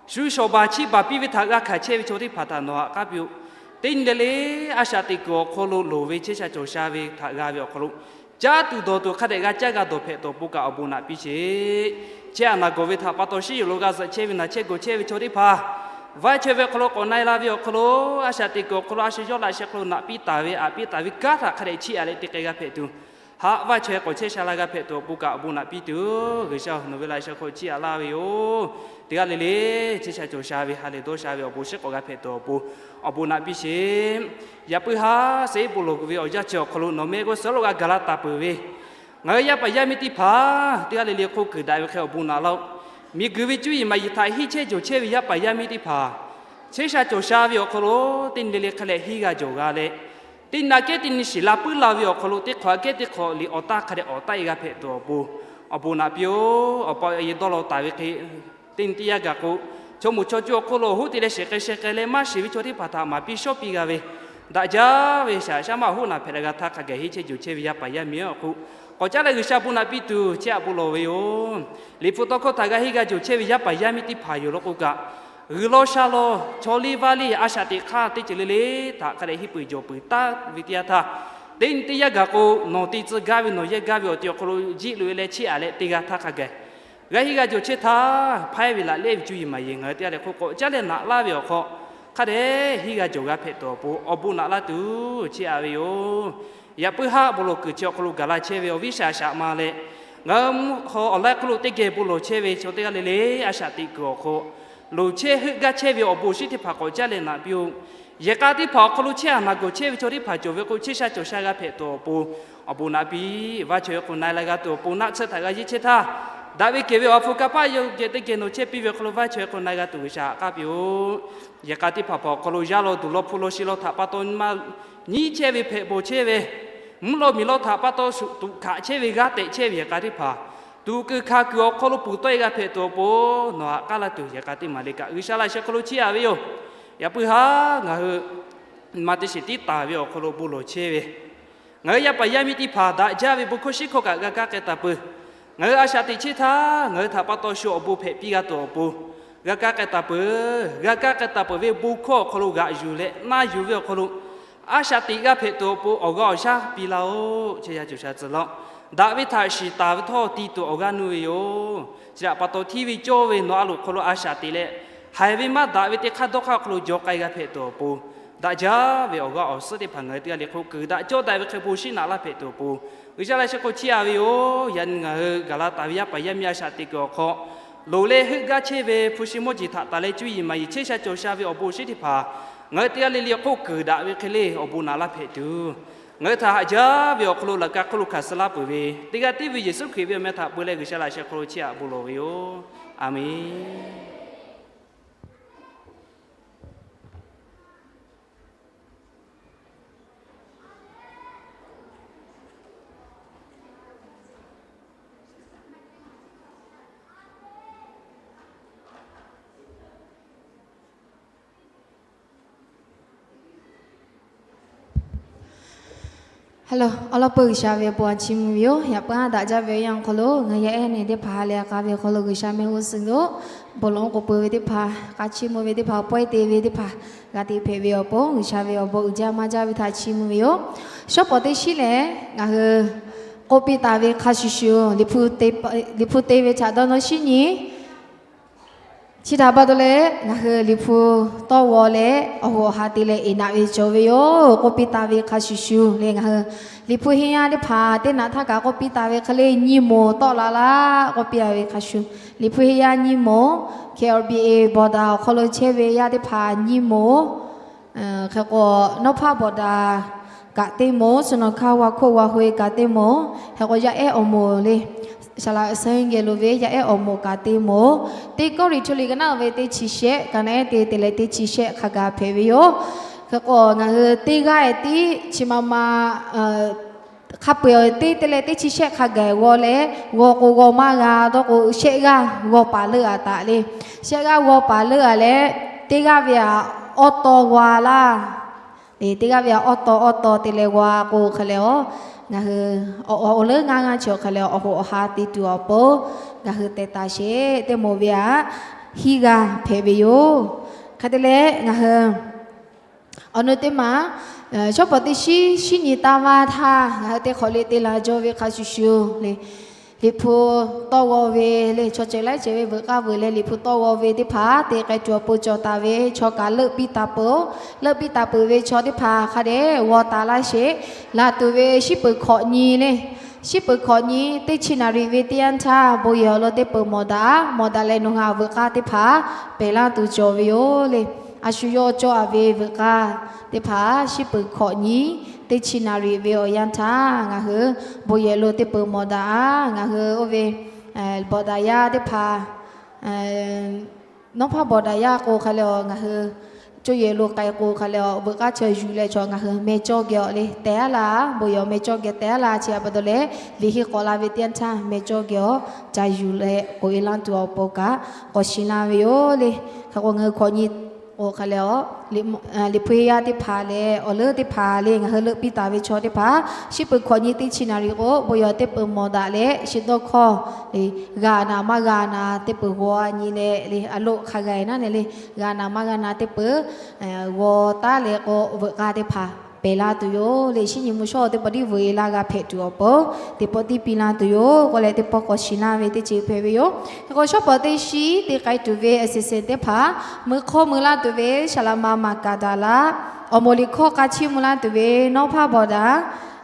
shu shawˍ baˬ chiˇ baˬ piˇ ve htaꞈ g'a hkanˍ chehˇ ve chaw teˇ hpaˍ htaꞈ nawˬ haꞈ k'aˉ piˇ-oˆ. Teˇ nyi le le, a shaꞈ teꞈ kuiˬ awˬ hk'aw lo loˍ ve chehˇ sha cawˬ sha ve htaꞈ g'a ve awˬ hk'aw lo, caˇ tuˬ dawˬ tuˬ hk'a dehꞈ g'a caˇ g'a dawˬ hpehꞈ tuˬ awˬ pon kaꞈ awˬ bon naꞈ piˇ sheˍ. Chehˇ aꞈ naˬ gawˬ ve htaꞈ pa taw shiˉ yoˬ lo g'a zuhꞈ chehˇ ve naˬ chehˇ gawˬ chehˇ ve chaw teˇ hpaˍ, vaˇ chaweh ve awˬ hk'aw lo k'awꞈ na e la ve awˬ hk'aw lo, a shaꞈ teꞈ kuiˬ awˬ hk'aw lo a shu yawˇ laꞈ sheh hk'aw lo naꞈ piˇ taˍ ve aꞈ piˇ taˍ ve kanˉ htaꞈ hk'a dehꞈ chiˇ aꞈ leh te k'ai g'a hpehꞈ tuˬ, haꞈ vaˇ chaweh k'awꞈ chehˇ sha la g'a hpehꞈ tuˬ awˬ pon kaꞈ awˬ bon naꞈ piˇ tuˬ, G'uiˬsha nawˬ ve laꞈ sheh hk'aw chiˇ aꞈ laˇ ve yoˬ. Teˇ g'aˇ le le, chehˇ sha cawˬ sha ve ha lehˬ dawˇ sha ve awˬ bon shiˉ k'awꞈ g'a hpehꞈ tuˬ awˬ pon awˬ bon naꞈ piˇ sheˍ. Yaꞈ puiˉ haˉ, suh-eˉ bon lawˬ kuˬ ve awˬ yanˇ chi awˬ hk'aw lo nawˬ mehˆ g'uˇ suhˍ lo g'a gaˬ la taˍ peuˬ ve, ngaˬ hui yaˇ paˍ yaˇ miˇ teˇ hpaˍ, teˇ g'aˇ le le hk'oˆ kuiˬ daꞈ ve hk'e awˬ bon naꞈ laˇ-oˆ. Miˬguiˬ ve cuˇ yiˍ maˍ yiˍ htaꞈ henˇ chehˇ jawˬ chehˇ ve yaˇ paˍ yaˇ miˇ teˇ hpaˍ, chehˇ sha cawˬ sha ve awˬ hk'aw lo teˇ nyi le le hk'a leh henˇ g'a jawˬ g'a leh, teˇ nyi aꞈ kehˉ teˇ nyi shiˍ la puiˉ la ve awˬ hk'aw lo teˇ hk'awꞈ aꞈ kehˉ teˇ hk'awꞈ liꞈ awˬ taˇ hk'a dehꞈ awˬ taˆ e g'a hpehꞈ tuˬ awˬ pon awˬ bon naꞈ piˇ-oˆ. Awˬ pa awˬ e dawˇ law taˍ ve hk'e, teˇ nyi teˇ yanˇ gaˬ k'o, chaw moˍ chaw co awˬ hk'aw lo awˬ hoˉ te leh shehˍ k'ai sheh k'ai leh maˇ shiˍ ve chaw teˇ hpaˍ htaꞈ maˍ piˇ shawˉ piˇ g'a ve, daꞈ jaˇ ve shaˍ shaˉ maˇ awˬ hoˉ naˬ hpehꞈ la g'a htaˇ hk'a gaˬ henˇ chehˇ jawˬ chehˇ ve yaˇ paˍ yaˇ miˇ awˬ hk'oˆ k'awꞈ caˉ leh G'uiˬsha bon naꞈ piˇ tuˬ chehˇ aꞈ bon lawˬ ve yoˬ. Liꞈ hpu tawˇ hkawˇ htaꞈ g'a henˇ g'a jawˬ chehˇ ve yaˇ paˍ yaˇ miˇ teˇ hpaˍ yoˬ law k'o kaꞈ, g'uiˬ law sha law, chaw liˇ vaˇ liˇ a shaꞈ teꞈ hk'aˇ teˇ ceuˬ le le htaꞈ hk'a dehꞈ henˇ peuˬ jawˬ peuˬ taˍ ve teˇ yanˇ htaˇ, teˇ nyi teˇ yanˇ gaˬ k'o, nawˬ te tcuh gaˇ ve nawˬ yehˇ gaˇ ve awˬ ti awˬ hk'aw lo jiˆ loꞈ e leh chehˇ aꞈ leh te g'a htaˇ hk'a gaˬ, g'a henˇ g'a jawˬ chehˇ htaˇ, hpaiˉ ve laꞈ lehˆ ve cuˇ yiˍ maˍ yiˍ ngaˬ hui teˇ g'aˇ leh hk'oˆ k'awꞈ caˉ leh naꞈ laˇ ve awˬ hk'aw, hk'a dehꞈ henˇ g'a jawˬ g'a hpehꞈ tuˬ awˬ pon awˬ bon naꞈ laˇ tuˬ chehˇ aꞈ ve yoˬ. Yaꞈ puiˉ haˉ bon lawˬ kuiˬ chi awˬ hk'aw lo gaˬ la chehˇ ve awˬ viˉ shaˍ shaꞈ ma leh, ngaˬ hui mvuhˇ haw awˬ laiˉ hk'oˆ lo teˇ geh bon lawˬ chehˇ ve chaw teˇ g'aˇ le le, a shaꞈ teꞈ kuiˬ awˬ hk'aw loˍ chehˇ heuˆ gaˇ chehˇ ve awˬ bon awˬ shinˉ teˇ hpaˍ k'awꞈ caˉ leh naꞈ piˇ-oˆ. Yehˬ k'a teˇ hpaˍ awˬ hk'aw lo chehˇ aꞈ naˬ gawˬ chehˇ ve chaw teˇ hpaˍ cawˬ ve k'o, chehˇ sha cawˬ sha g'a hpehꞈ tuˬ awˬ pon awˬ bon naꞈ piˇ. Vaˇ chaweh k'o na e la g'a tuˬ awˬ pon naˆ tsuhˇ htaꞈ g'a yeˇ chehˇ htaˇ, daꞈ ve kehˬ ve awˬ ha hpu kanˇ paˆ yawˇ geh teˇ geh nawˬ chehˇ piˇ ve awˬ hk'aw lo vaˇ chaweh k'o na e g'a tuˬ G'uiˬsha haꞈ k'aˉ piˇ-oˆ. Yehˬ k'a teˇ hpaˍ hpaˍ awˬ hk'aw lo yaˇ law duˬ law hpu law shi law htaꞈ pa taw nyi ma nyiˉ chehˇ ve hpehꞈ bawˬ chehˇ ve, mvuhˇ law miˬ law htaꞈ pa taw shuˍ tuꞈ hkanˍ chehˇ ve g'aˇ tehꞈ chehˇ ve yehˬ k'a teˇ hpaˍ, tuꞈ kuiˬ hkanˍ kuiˬ awˬ hk'aw lo puˬ tawˆ e g'a hpehꞈ tuˬ awˬ pon nawˬ haꞈ k'aˉ laˇ tuˬ yehˬ k'a teˇ maˍ le kaꞈ G'uiˬsha laꞈ sheh hk'aw lo chehˇ aꞈ ve yoˬ. Yaꞈ puiˉ haˉ ngaˬ hui nyi ma teˇ shiˍ tiˉ taˍ ve awˬ hk'aw lo bon lawˬ chehˇ ve, ngaˬ hui yaˇ paˍ yaˇ miˇ teˇ hpaˍ daꞈ jaˇ ve bon hkawˇ shiˉ hkawˇ kaꞈ g'a kaˇ k'ai taˍ peuˬ. Ngaˬ hui a shaꞈ teꞈ chehˇ htaˇ ngaˬ hui htaꞈ pa taw shu awˬ bon hpehꞈ piˇ g'a tuˬ awˬ pon g'a kaˇ k'ai taˍ peuˬ. G'a kaˇ k'ai taˍ peuˬ ve bon hkawˇ awˬ hk'aw lo g'aꞈ yuˬ leh na yuˬ ve awˬ hk'aw lo, a shaꞈ teꞈ g'a hpehꞈ tuˬ awˬ pon awˬ g'aˇ awˬ shaˉ piˇ laˇ-oˆ. Chehˇ sha cawˬ sha tcuh laˇ-oˆ. Daꞈ ve htaꞈ shiˍ taˍ ve htawˇ ti tuˬ awˬ g'aˇ nuˇ ve yoˬ. Chi htaꞈ pa taw hteˇ ve cawˇ ve nawˬ a loˍ hk'aw lo a shaꞈ teꞈ leh, haiˬ ve maˇ daꞈ ve teˇ hk'aˇ dawˇ hk'aˇ awˬ hk'aw lo jaw k'ai g'a hpehꞈ tuˬ awˬ pon, daꞈ jaˇ ve awˬ g'aˇ awˬ suhˉ teˇ hpaˍ ngaˬ hui teˇ g'aˇ le hk'oˆ kuiˬ daꞈ cawˇ daꞈ ve hk'e bon shiˉ naꞈ laˇ hpehꞈ tuˬ awˬ pon, G'uiˬsha laꞈ sheh hk'aw chehˇ aꞈ ve yoˬ. Yaꞈ nyi ngaˬ hui gaˬ la taˍ ve yaˇ paˍ yaˇ miˇ a shaꞈ teꞈ kuiˬ awˬ hk'aw loˍ leh heuˆ gaˇ chehˇ ve hpu shi mawˇ jeˬ htaꞈ taˍ leh cuˇ yiˍ maˍ yiˍ chehˇ sha cawˬ sha ve awˬ bon awˬ shinˉ teˇ hpaˍ ngaˬ hui teˇ g'aˇ le le hk'oˆ kuiˬ daꞈ ve hk'e le awˬ bon naꞈ laˇ hpehꞈ tuˬ, ngaˬ hui htaꞈ haꞈ jaˇ ve awˬ hk'aw lo laꞈ ka hk'oˆ lo hkanˍ suh laˇ peuˬ ve teˇ g'aˇ tiˉ ve Yeˍsuˆ Hkriꞈ ve awˬ meh htaꞈ peu leh G'uiˬsha laꞈ sheh hk'aw lo chehˇ aꞈ bon lawˬ ve yoˬ. Aˬmenˍ. Hello, awˉ lawˉ peuˇ G'uiˬsha ve awˬ pon a chiˇ mvuh ve yoˬ. Yaꞈ puiˉ haˉ daꞈ jaˇ ve awˬ yanˇ awˬ hk'aw lo ngaˬ yaˇ ehˉ neˬ teˇ hpaˍ ha lehˬ k'a ve awˬ hk'aw lo G'uiˬsha mehˆ g'uˇ suhˍ lo bon lawˬ k'oˍ peuˬ ve teˇ hpaˍ, k'a chiˇ mvuh ve teˇ hpaˍ, pawehˇ te ve teˇ hpaˍ g'a te hpehꞈ ve awˬ pon G'uiˬsha ve awˬ bon uiˍ jaˇ maˇ jaˇ ve htaꞈ chiˇ mvuh ve yoˬ. Shawˉ pawˍ teˇ shiˉ lehˬ ngaˬ hui k'oˆ piˇ taˍ ve hk'a shuˍ shuˍ, Liꞈ hpu te ve htaꞈ dawˇ nawˇ shiˉ nyi Chi htaꞈ pa taw leh ngaˬ hui Liꞈ hpu tawˇ g'aw leh awˬ hoꞈ awˬ ha te leh eˍ naꞈ ve cawˬ ve yoˬ. K'oˆ piˇ taˍ ve hk'a shuˍ shuˍ leh ngaˬ hui Liꞈ hpu henˇ yaˇ teˇ hpaˍ teˇ naꞈ htaˇ kaꞈ k'oˆ piˇ taˍ ve hk'e le nyi moˍ tawˆ la laˇ k'oˆ piˇ a ve hk'a shuˍ, Liꞈ hpu henˇ yaˇ nyi moˍ, K L B A bawˬ daꞈ awˬ hk'aw lo chehˇ ve yaˇ teˇ hpaˍ nyi moˍ, hk'e k'o, nawˉ hpaˇ bawˬ daꞈ kaꞈ teˇ moˍ, suhˍ nawˬ hkaˇ g'aˇ hk'oˆ g'a hui kaꞈ teˇ moˍ, hk'e k'o yaˇ ehˉ awˬ moˍ le, saˍ laꞈ saˍ hk'e geh lo ve yaˇ ehˉ awˬ moˍ kaꞈ teˇ moˍ, teˇ Kawˇrenˍhtuˆ liꞈ ka naˆ ve teˇ chi shehˆ, ka naˆ ehˉ te te leh teˇ chi shehˆ hk'a gaˬ hpehꞈ ve yoˬ. Hk'e k'o ngaˬ hui teˇ g'aˇ tiˉ chi ma ma hk'a peu-eˬ teˇ te leh teˇ chi shehˆ hk'a gaˬ g'aw leh, g'aw k'o g'aw maˇ g'a dawˇ k'o shehˆ g'aˇ g'aw paˍ leuˆ-a taˍ le. Shehˆ g'aˇ g'aw paˍ leuˆ-a leh, teˇ g'aˇ ve-a awˉ taw g'aw laˇ. Teˇ g'aˇ ve-a awˉ taw awˉ taw te leh g'aw k'o hk'e leh-a, ngaˬ hui awˬ leuˉ ngaˇ g'aˇ chi awˬ hk'e leh awˬ hoꞈ awˬ ha te tuˬ awˬ pon, ngaˬ hui teh taˍ sheˍ teˇ moˍ ve-a hiˉ g'aˇ hpehꞈ ve yoˬ. Hk'e te leh ngaˬ hui awˬ nu teˇ maˬ shawˉ pawˍ teˇ shiˉ shinˉ nyi taˇ vaˇ htaˇ, ngaˬ hui teˇ hk'awꞈ le te la jaw ve hk'a shuˍ shuˍ le, Liꞈ hpu tawˇ g'aw ve le, chaw ceuˬ laiˉ ceuˬ ve veuꞈ k'aˇ veuꞈ leh Liꞈ hpu tawˇ g'aw ve teˇ hpaˍ te k'ai tuˬ awˬ pon cawˬ taˍ ve chaw kaꞈ leuˆ piˇ taˍ peuˬ. Leuˆ piˇ taˍ peuˬ ve chaw teˇ hpaˍ hk'a dehꞈ g'aw taˍ laˇ sheˍ. Laˬ tuˬ ve shiˉ peuˬ hkawꞈ nyi le, shiˉ peuˬ hkawꞈ nyi teˇ chi naˍ riˍ ve teˇ yanˇ htaˇ bon yehˬ awˬ lawn teˇ peuˬ mawˬ daꞈ-a. Mawˬ daꞈ leh nawˬ hui-a veuꞈ k'aˇ teˇ hpaˍ pehˬ laˇ tuˬ cawˬ ve yoˬ le. A shu yawˇ cawˇ-a ve veuꞈ k'aˇ teˇ hpaˍ shiˉ peuˬ hkawꞈ nyi teˇ chi naˍ riˍ ve awˬ yanˇ htaˇ ngaˬ hui bon yehˬ lo teˇ peuˬ mawˬ daꞈ-a. Ngaˬ hui oˇ ve bawꞈ daꞈ yaˇ teˇ hpaˍ, nawˉ hpaˇ bawꞈ daꞈ yaˇ k'o hk'a leh-a ngaˬ hui co yehˬ lo k'ai k'o hk'a leh-a veuꞈ k'aˇ chaw yuˬ leh chaw ngaˬ hui meh cawˇ geh-a le tehꞈ-a laˇ. Bon yehˬ meh cawˇ geh tehꞈ-a laˇ. Chi a pa taw leh, liꞈ henˇ k'awꞈ la ve teˇ yanˇ htaˇ meh cawˇ geh-a ca yuˬ leh k'oꞈ-e laˇ tuˬ awˬ pon kaꞈ k'awꞈ shiˍ laˇ ve yoˬ le. Hk'e k'o ngaˬ hui hkawꞈ nyi k'o hk'a leh-a, Liꞈ hpu henˇ yaˇ teˇ hpaˍ leh awˬ leuˉ teˇ hpaˍ le, ngaˬ hui leuˆ piˇ taˍ ve chaw teˇ hpaˍ shiˉ peuˬ hkawꞈ nyi teˇ chi naˍ riˍ k'o bon yehˬ teˇ peuˬ mawˬ daꞈ leh shiˍ dawˇ hkawˇ le, g'a naˍ maˇ g'a naˍ teˇ peuˬ g'aw nyi leh le, a loˆ hk'a g'a-e naˉ le le, g'a naˍ maˇ g'a naˍ teˇ peuˬ g'aw taˉ leh k'o veuꞈ k'aˇ teˇ hpaˍ pehˬ laˇ tuˬ yoˬ le. Shiˉ nyi mvuhˇ shawˉ teˇ pawˆ tiˉ veuꞈ-e laˇ g'a hpehꞈ tuˬ awˬ pon teˇ pawˆ tiˉ piˇ laˇ tuˬ yoˬ k'oˆ leh teˇ pawˆ k'awꞈ shiˍ laˇ ve teˇ ceuˬ hpehꞈ ve yoˬ. Hk'e k'o shawˉ pawˍ teˇ shiˉ te k'ai tuˬ ve a sehˍ sehˍ teˇ hpaˍ, mui hk'awˇ mui laˇ tuˬ ve saˍ laꞈ ma maˍ kaˍ daꞈ laˇ, awˬ moˍ liꞈ hkawˇ k'a chiˇ mvuh laˇ tuˬ ve nawˉ hpaˇ bawˬ daꞈ,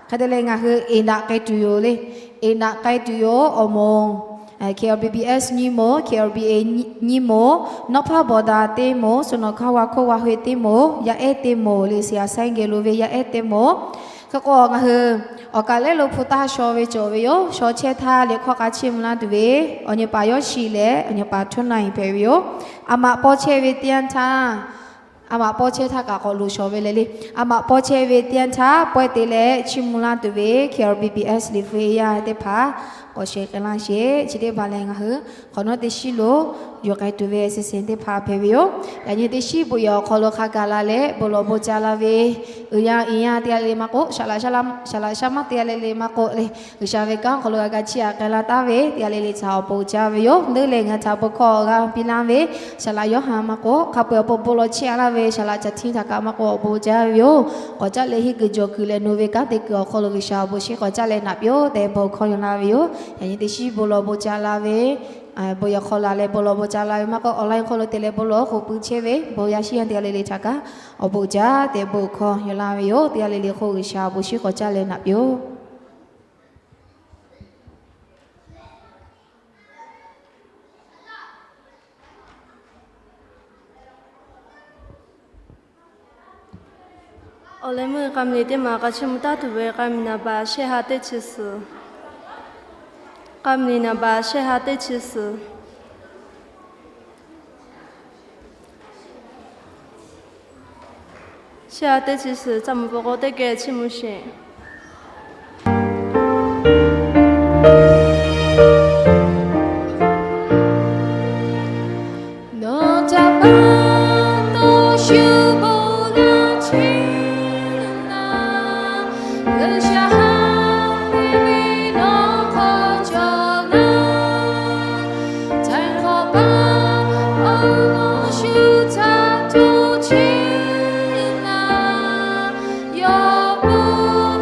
hk'e te leh ngaˬ hui eˍ daꞈ k'ai tuˬ yoˬ le. Eˍ daꞈ k'ai tuˬ yoˬ. Awˬ moˍ K L B B S nyiˇ moˍ, K L B A nyiˇ moˍ, nawˉ hpaˇ bawˬ daꞈ teˇ moˍ, suhˍ nawˬ hkaˇ g'aˇ hk'oˆ g'a hui teˇ moˍ, yaˇ ehˉ teˇ moˍ le, saˍ laꞈ saˍ hk'e geh lo ve yaˇ ehˉ teˇ moˍ. Hk'e k'o ngaˬ hui awˬ kaˍ lehˉ lo hpu taˇ shaw ve cawˬ ve yoˬ. Shaw chehˇ htaˇ liꞈ hkawˇ k'a chiˇ mvuh laˇ tuˬ ve awˬ nyi paˍ Yawˇshiˍ leh awˬ nyi paˍ Htuˇ Naˍ-iˍ hpehꞈ ve yoˬ. A maꞈ paw chehˇ ve teˇ yanˇ htaˇ, a maꞈ paw chehˇ htaˇ kaꞈ k'awꞈ loˍ shawˍ ve le le. A maꞈ paw chehˇ ve teˇ yanˇ htaˇ pawehˇ te leh chiˇ mvuh laˇ tuˬ ve K L B B S liꞈ hpu yaˇ teˇ hpaˍ k'awꞈ sheh k'ai laˇ sheˍ. Chi teˇ hpaˍ lehˬ ngaˬ hui hk'awꞈ nawˉ teˇ shiˉ lo yuˬ k'ai tuˬ ve a sehˍ sehˍ teˇ hpaˍ hpehꞈ ve yoˬ. Yaꞈ nyi teˇ shiˉ bon yehˬ awˬ hk'aw lo hk'a gaˬ la leh bon lawˬ bon ca la ve uiˍ yaˇ iˍ yaˇ teˇ g'aˇ le le maˇ k'oˆ, saˍ laꞈ shaˉ maˇ teˇ g'aˇ le le maˇ k'oˆ le, G'uiˬsha ve kanˉ awˬ hk'aw lo g'a ga chiˇ aꞈ k'ai la taˍ ve teˇ g'aˇ le le htaꞈ awˬ bon uiˍ jaˇ ve yoˬ. Leuˉ leh ngaˬ htaꞈ bon hkawˇ g'a piˇ laˇ ve saˍ laꞈ Yawˇ haˍ maˇ k'oˆ, hk'a peu-eˬ awˬ pon bon lawˬ chehˇ-a laˇ ve saˍ laꞈ Caˬ Htiˇ htaꞈ kaꞈ maˇ k'oˆ, awˬ bon jaˇ ve yoˬ. K'awꞈ caˉ leh henˇ kuiˬ jawˬ kuiˬ leh nu ve kanˉ te kuiˬ awˬ hk'aw lo G'uiˬsha awˬ bon shiˍ k'awꞈ caˉ leh naꞈ piˇ-oˆ tehꞈ bon hkawˇ yaw laˇ ve yoˬ. Yaꞈ nyi teˇ shiˉ bon lawˬ bon ca la ve bon yehˬ hk'aw la leh bon lawˬ bon ca la ve maˇ k'oˆ, online hk'aw lo te leh bon lawˬ k'oˆ pui chehˇ ve bon yaˇ shiˉ yaˇ teˇ g'aˇ le le htaꞈ kaꞈ awˬ bon jaˇ tehꞈ bon hkawˇ yaw laˇ ve yoˬ. Teˇ g'aˇ le le hk'oˆ G'uiˬsha awˬ bon shiˍ k'awꞈ caˉ leh naꞈ piˇ-oˆ. Awˬ leh meuˇ k'a miˬ teˇ maˬ k'a chiˇ mvuh taˉ tuˬ ve k'a miˬ naˍ baꞈ shehˆ ha teˇ chi suhˍ, k'a miˬ naˍ baꞈ shehˆ ha teˇ chi suhˍ, shehˆ ha teˇ chi suhˍ ca mvuh peuˬ k'o teˇ geh chiˇ mvuh sheˍ. Nawˬ htaꞈ paˇ dawˇ shu bon laˇ chehˇ naˍ, G'uiˬsha ha ve ve nawˬ hk'aw cawˬ naˍ, htaiˍ hk'awꞈ paˇ awˬ lawn shu htaꞈ to chehˇ naˍ, yawˇ bon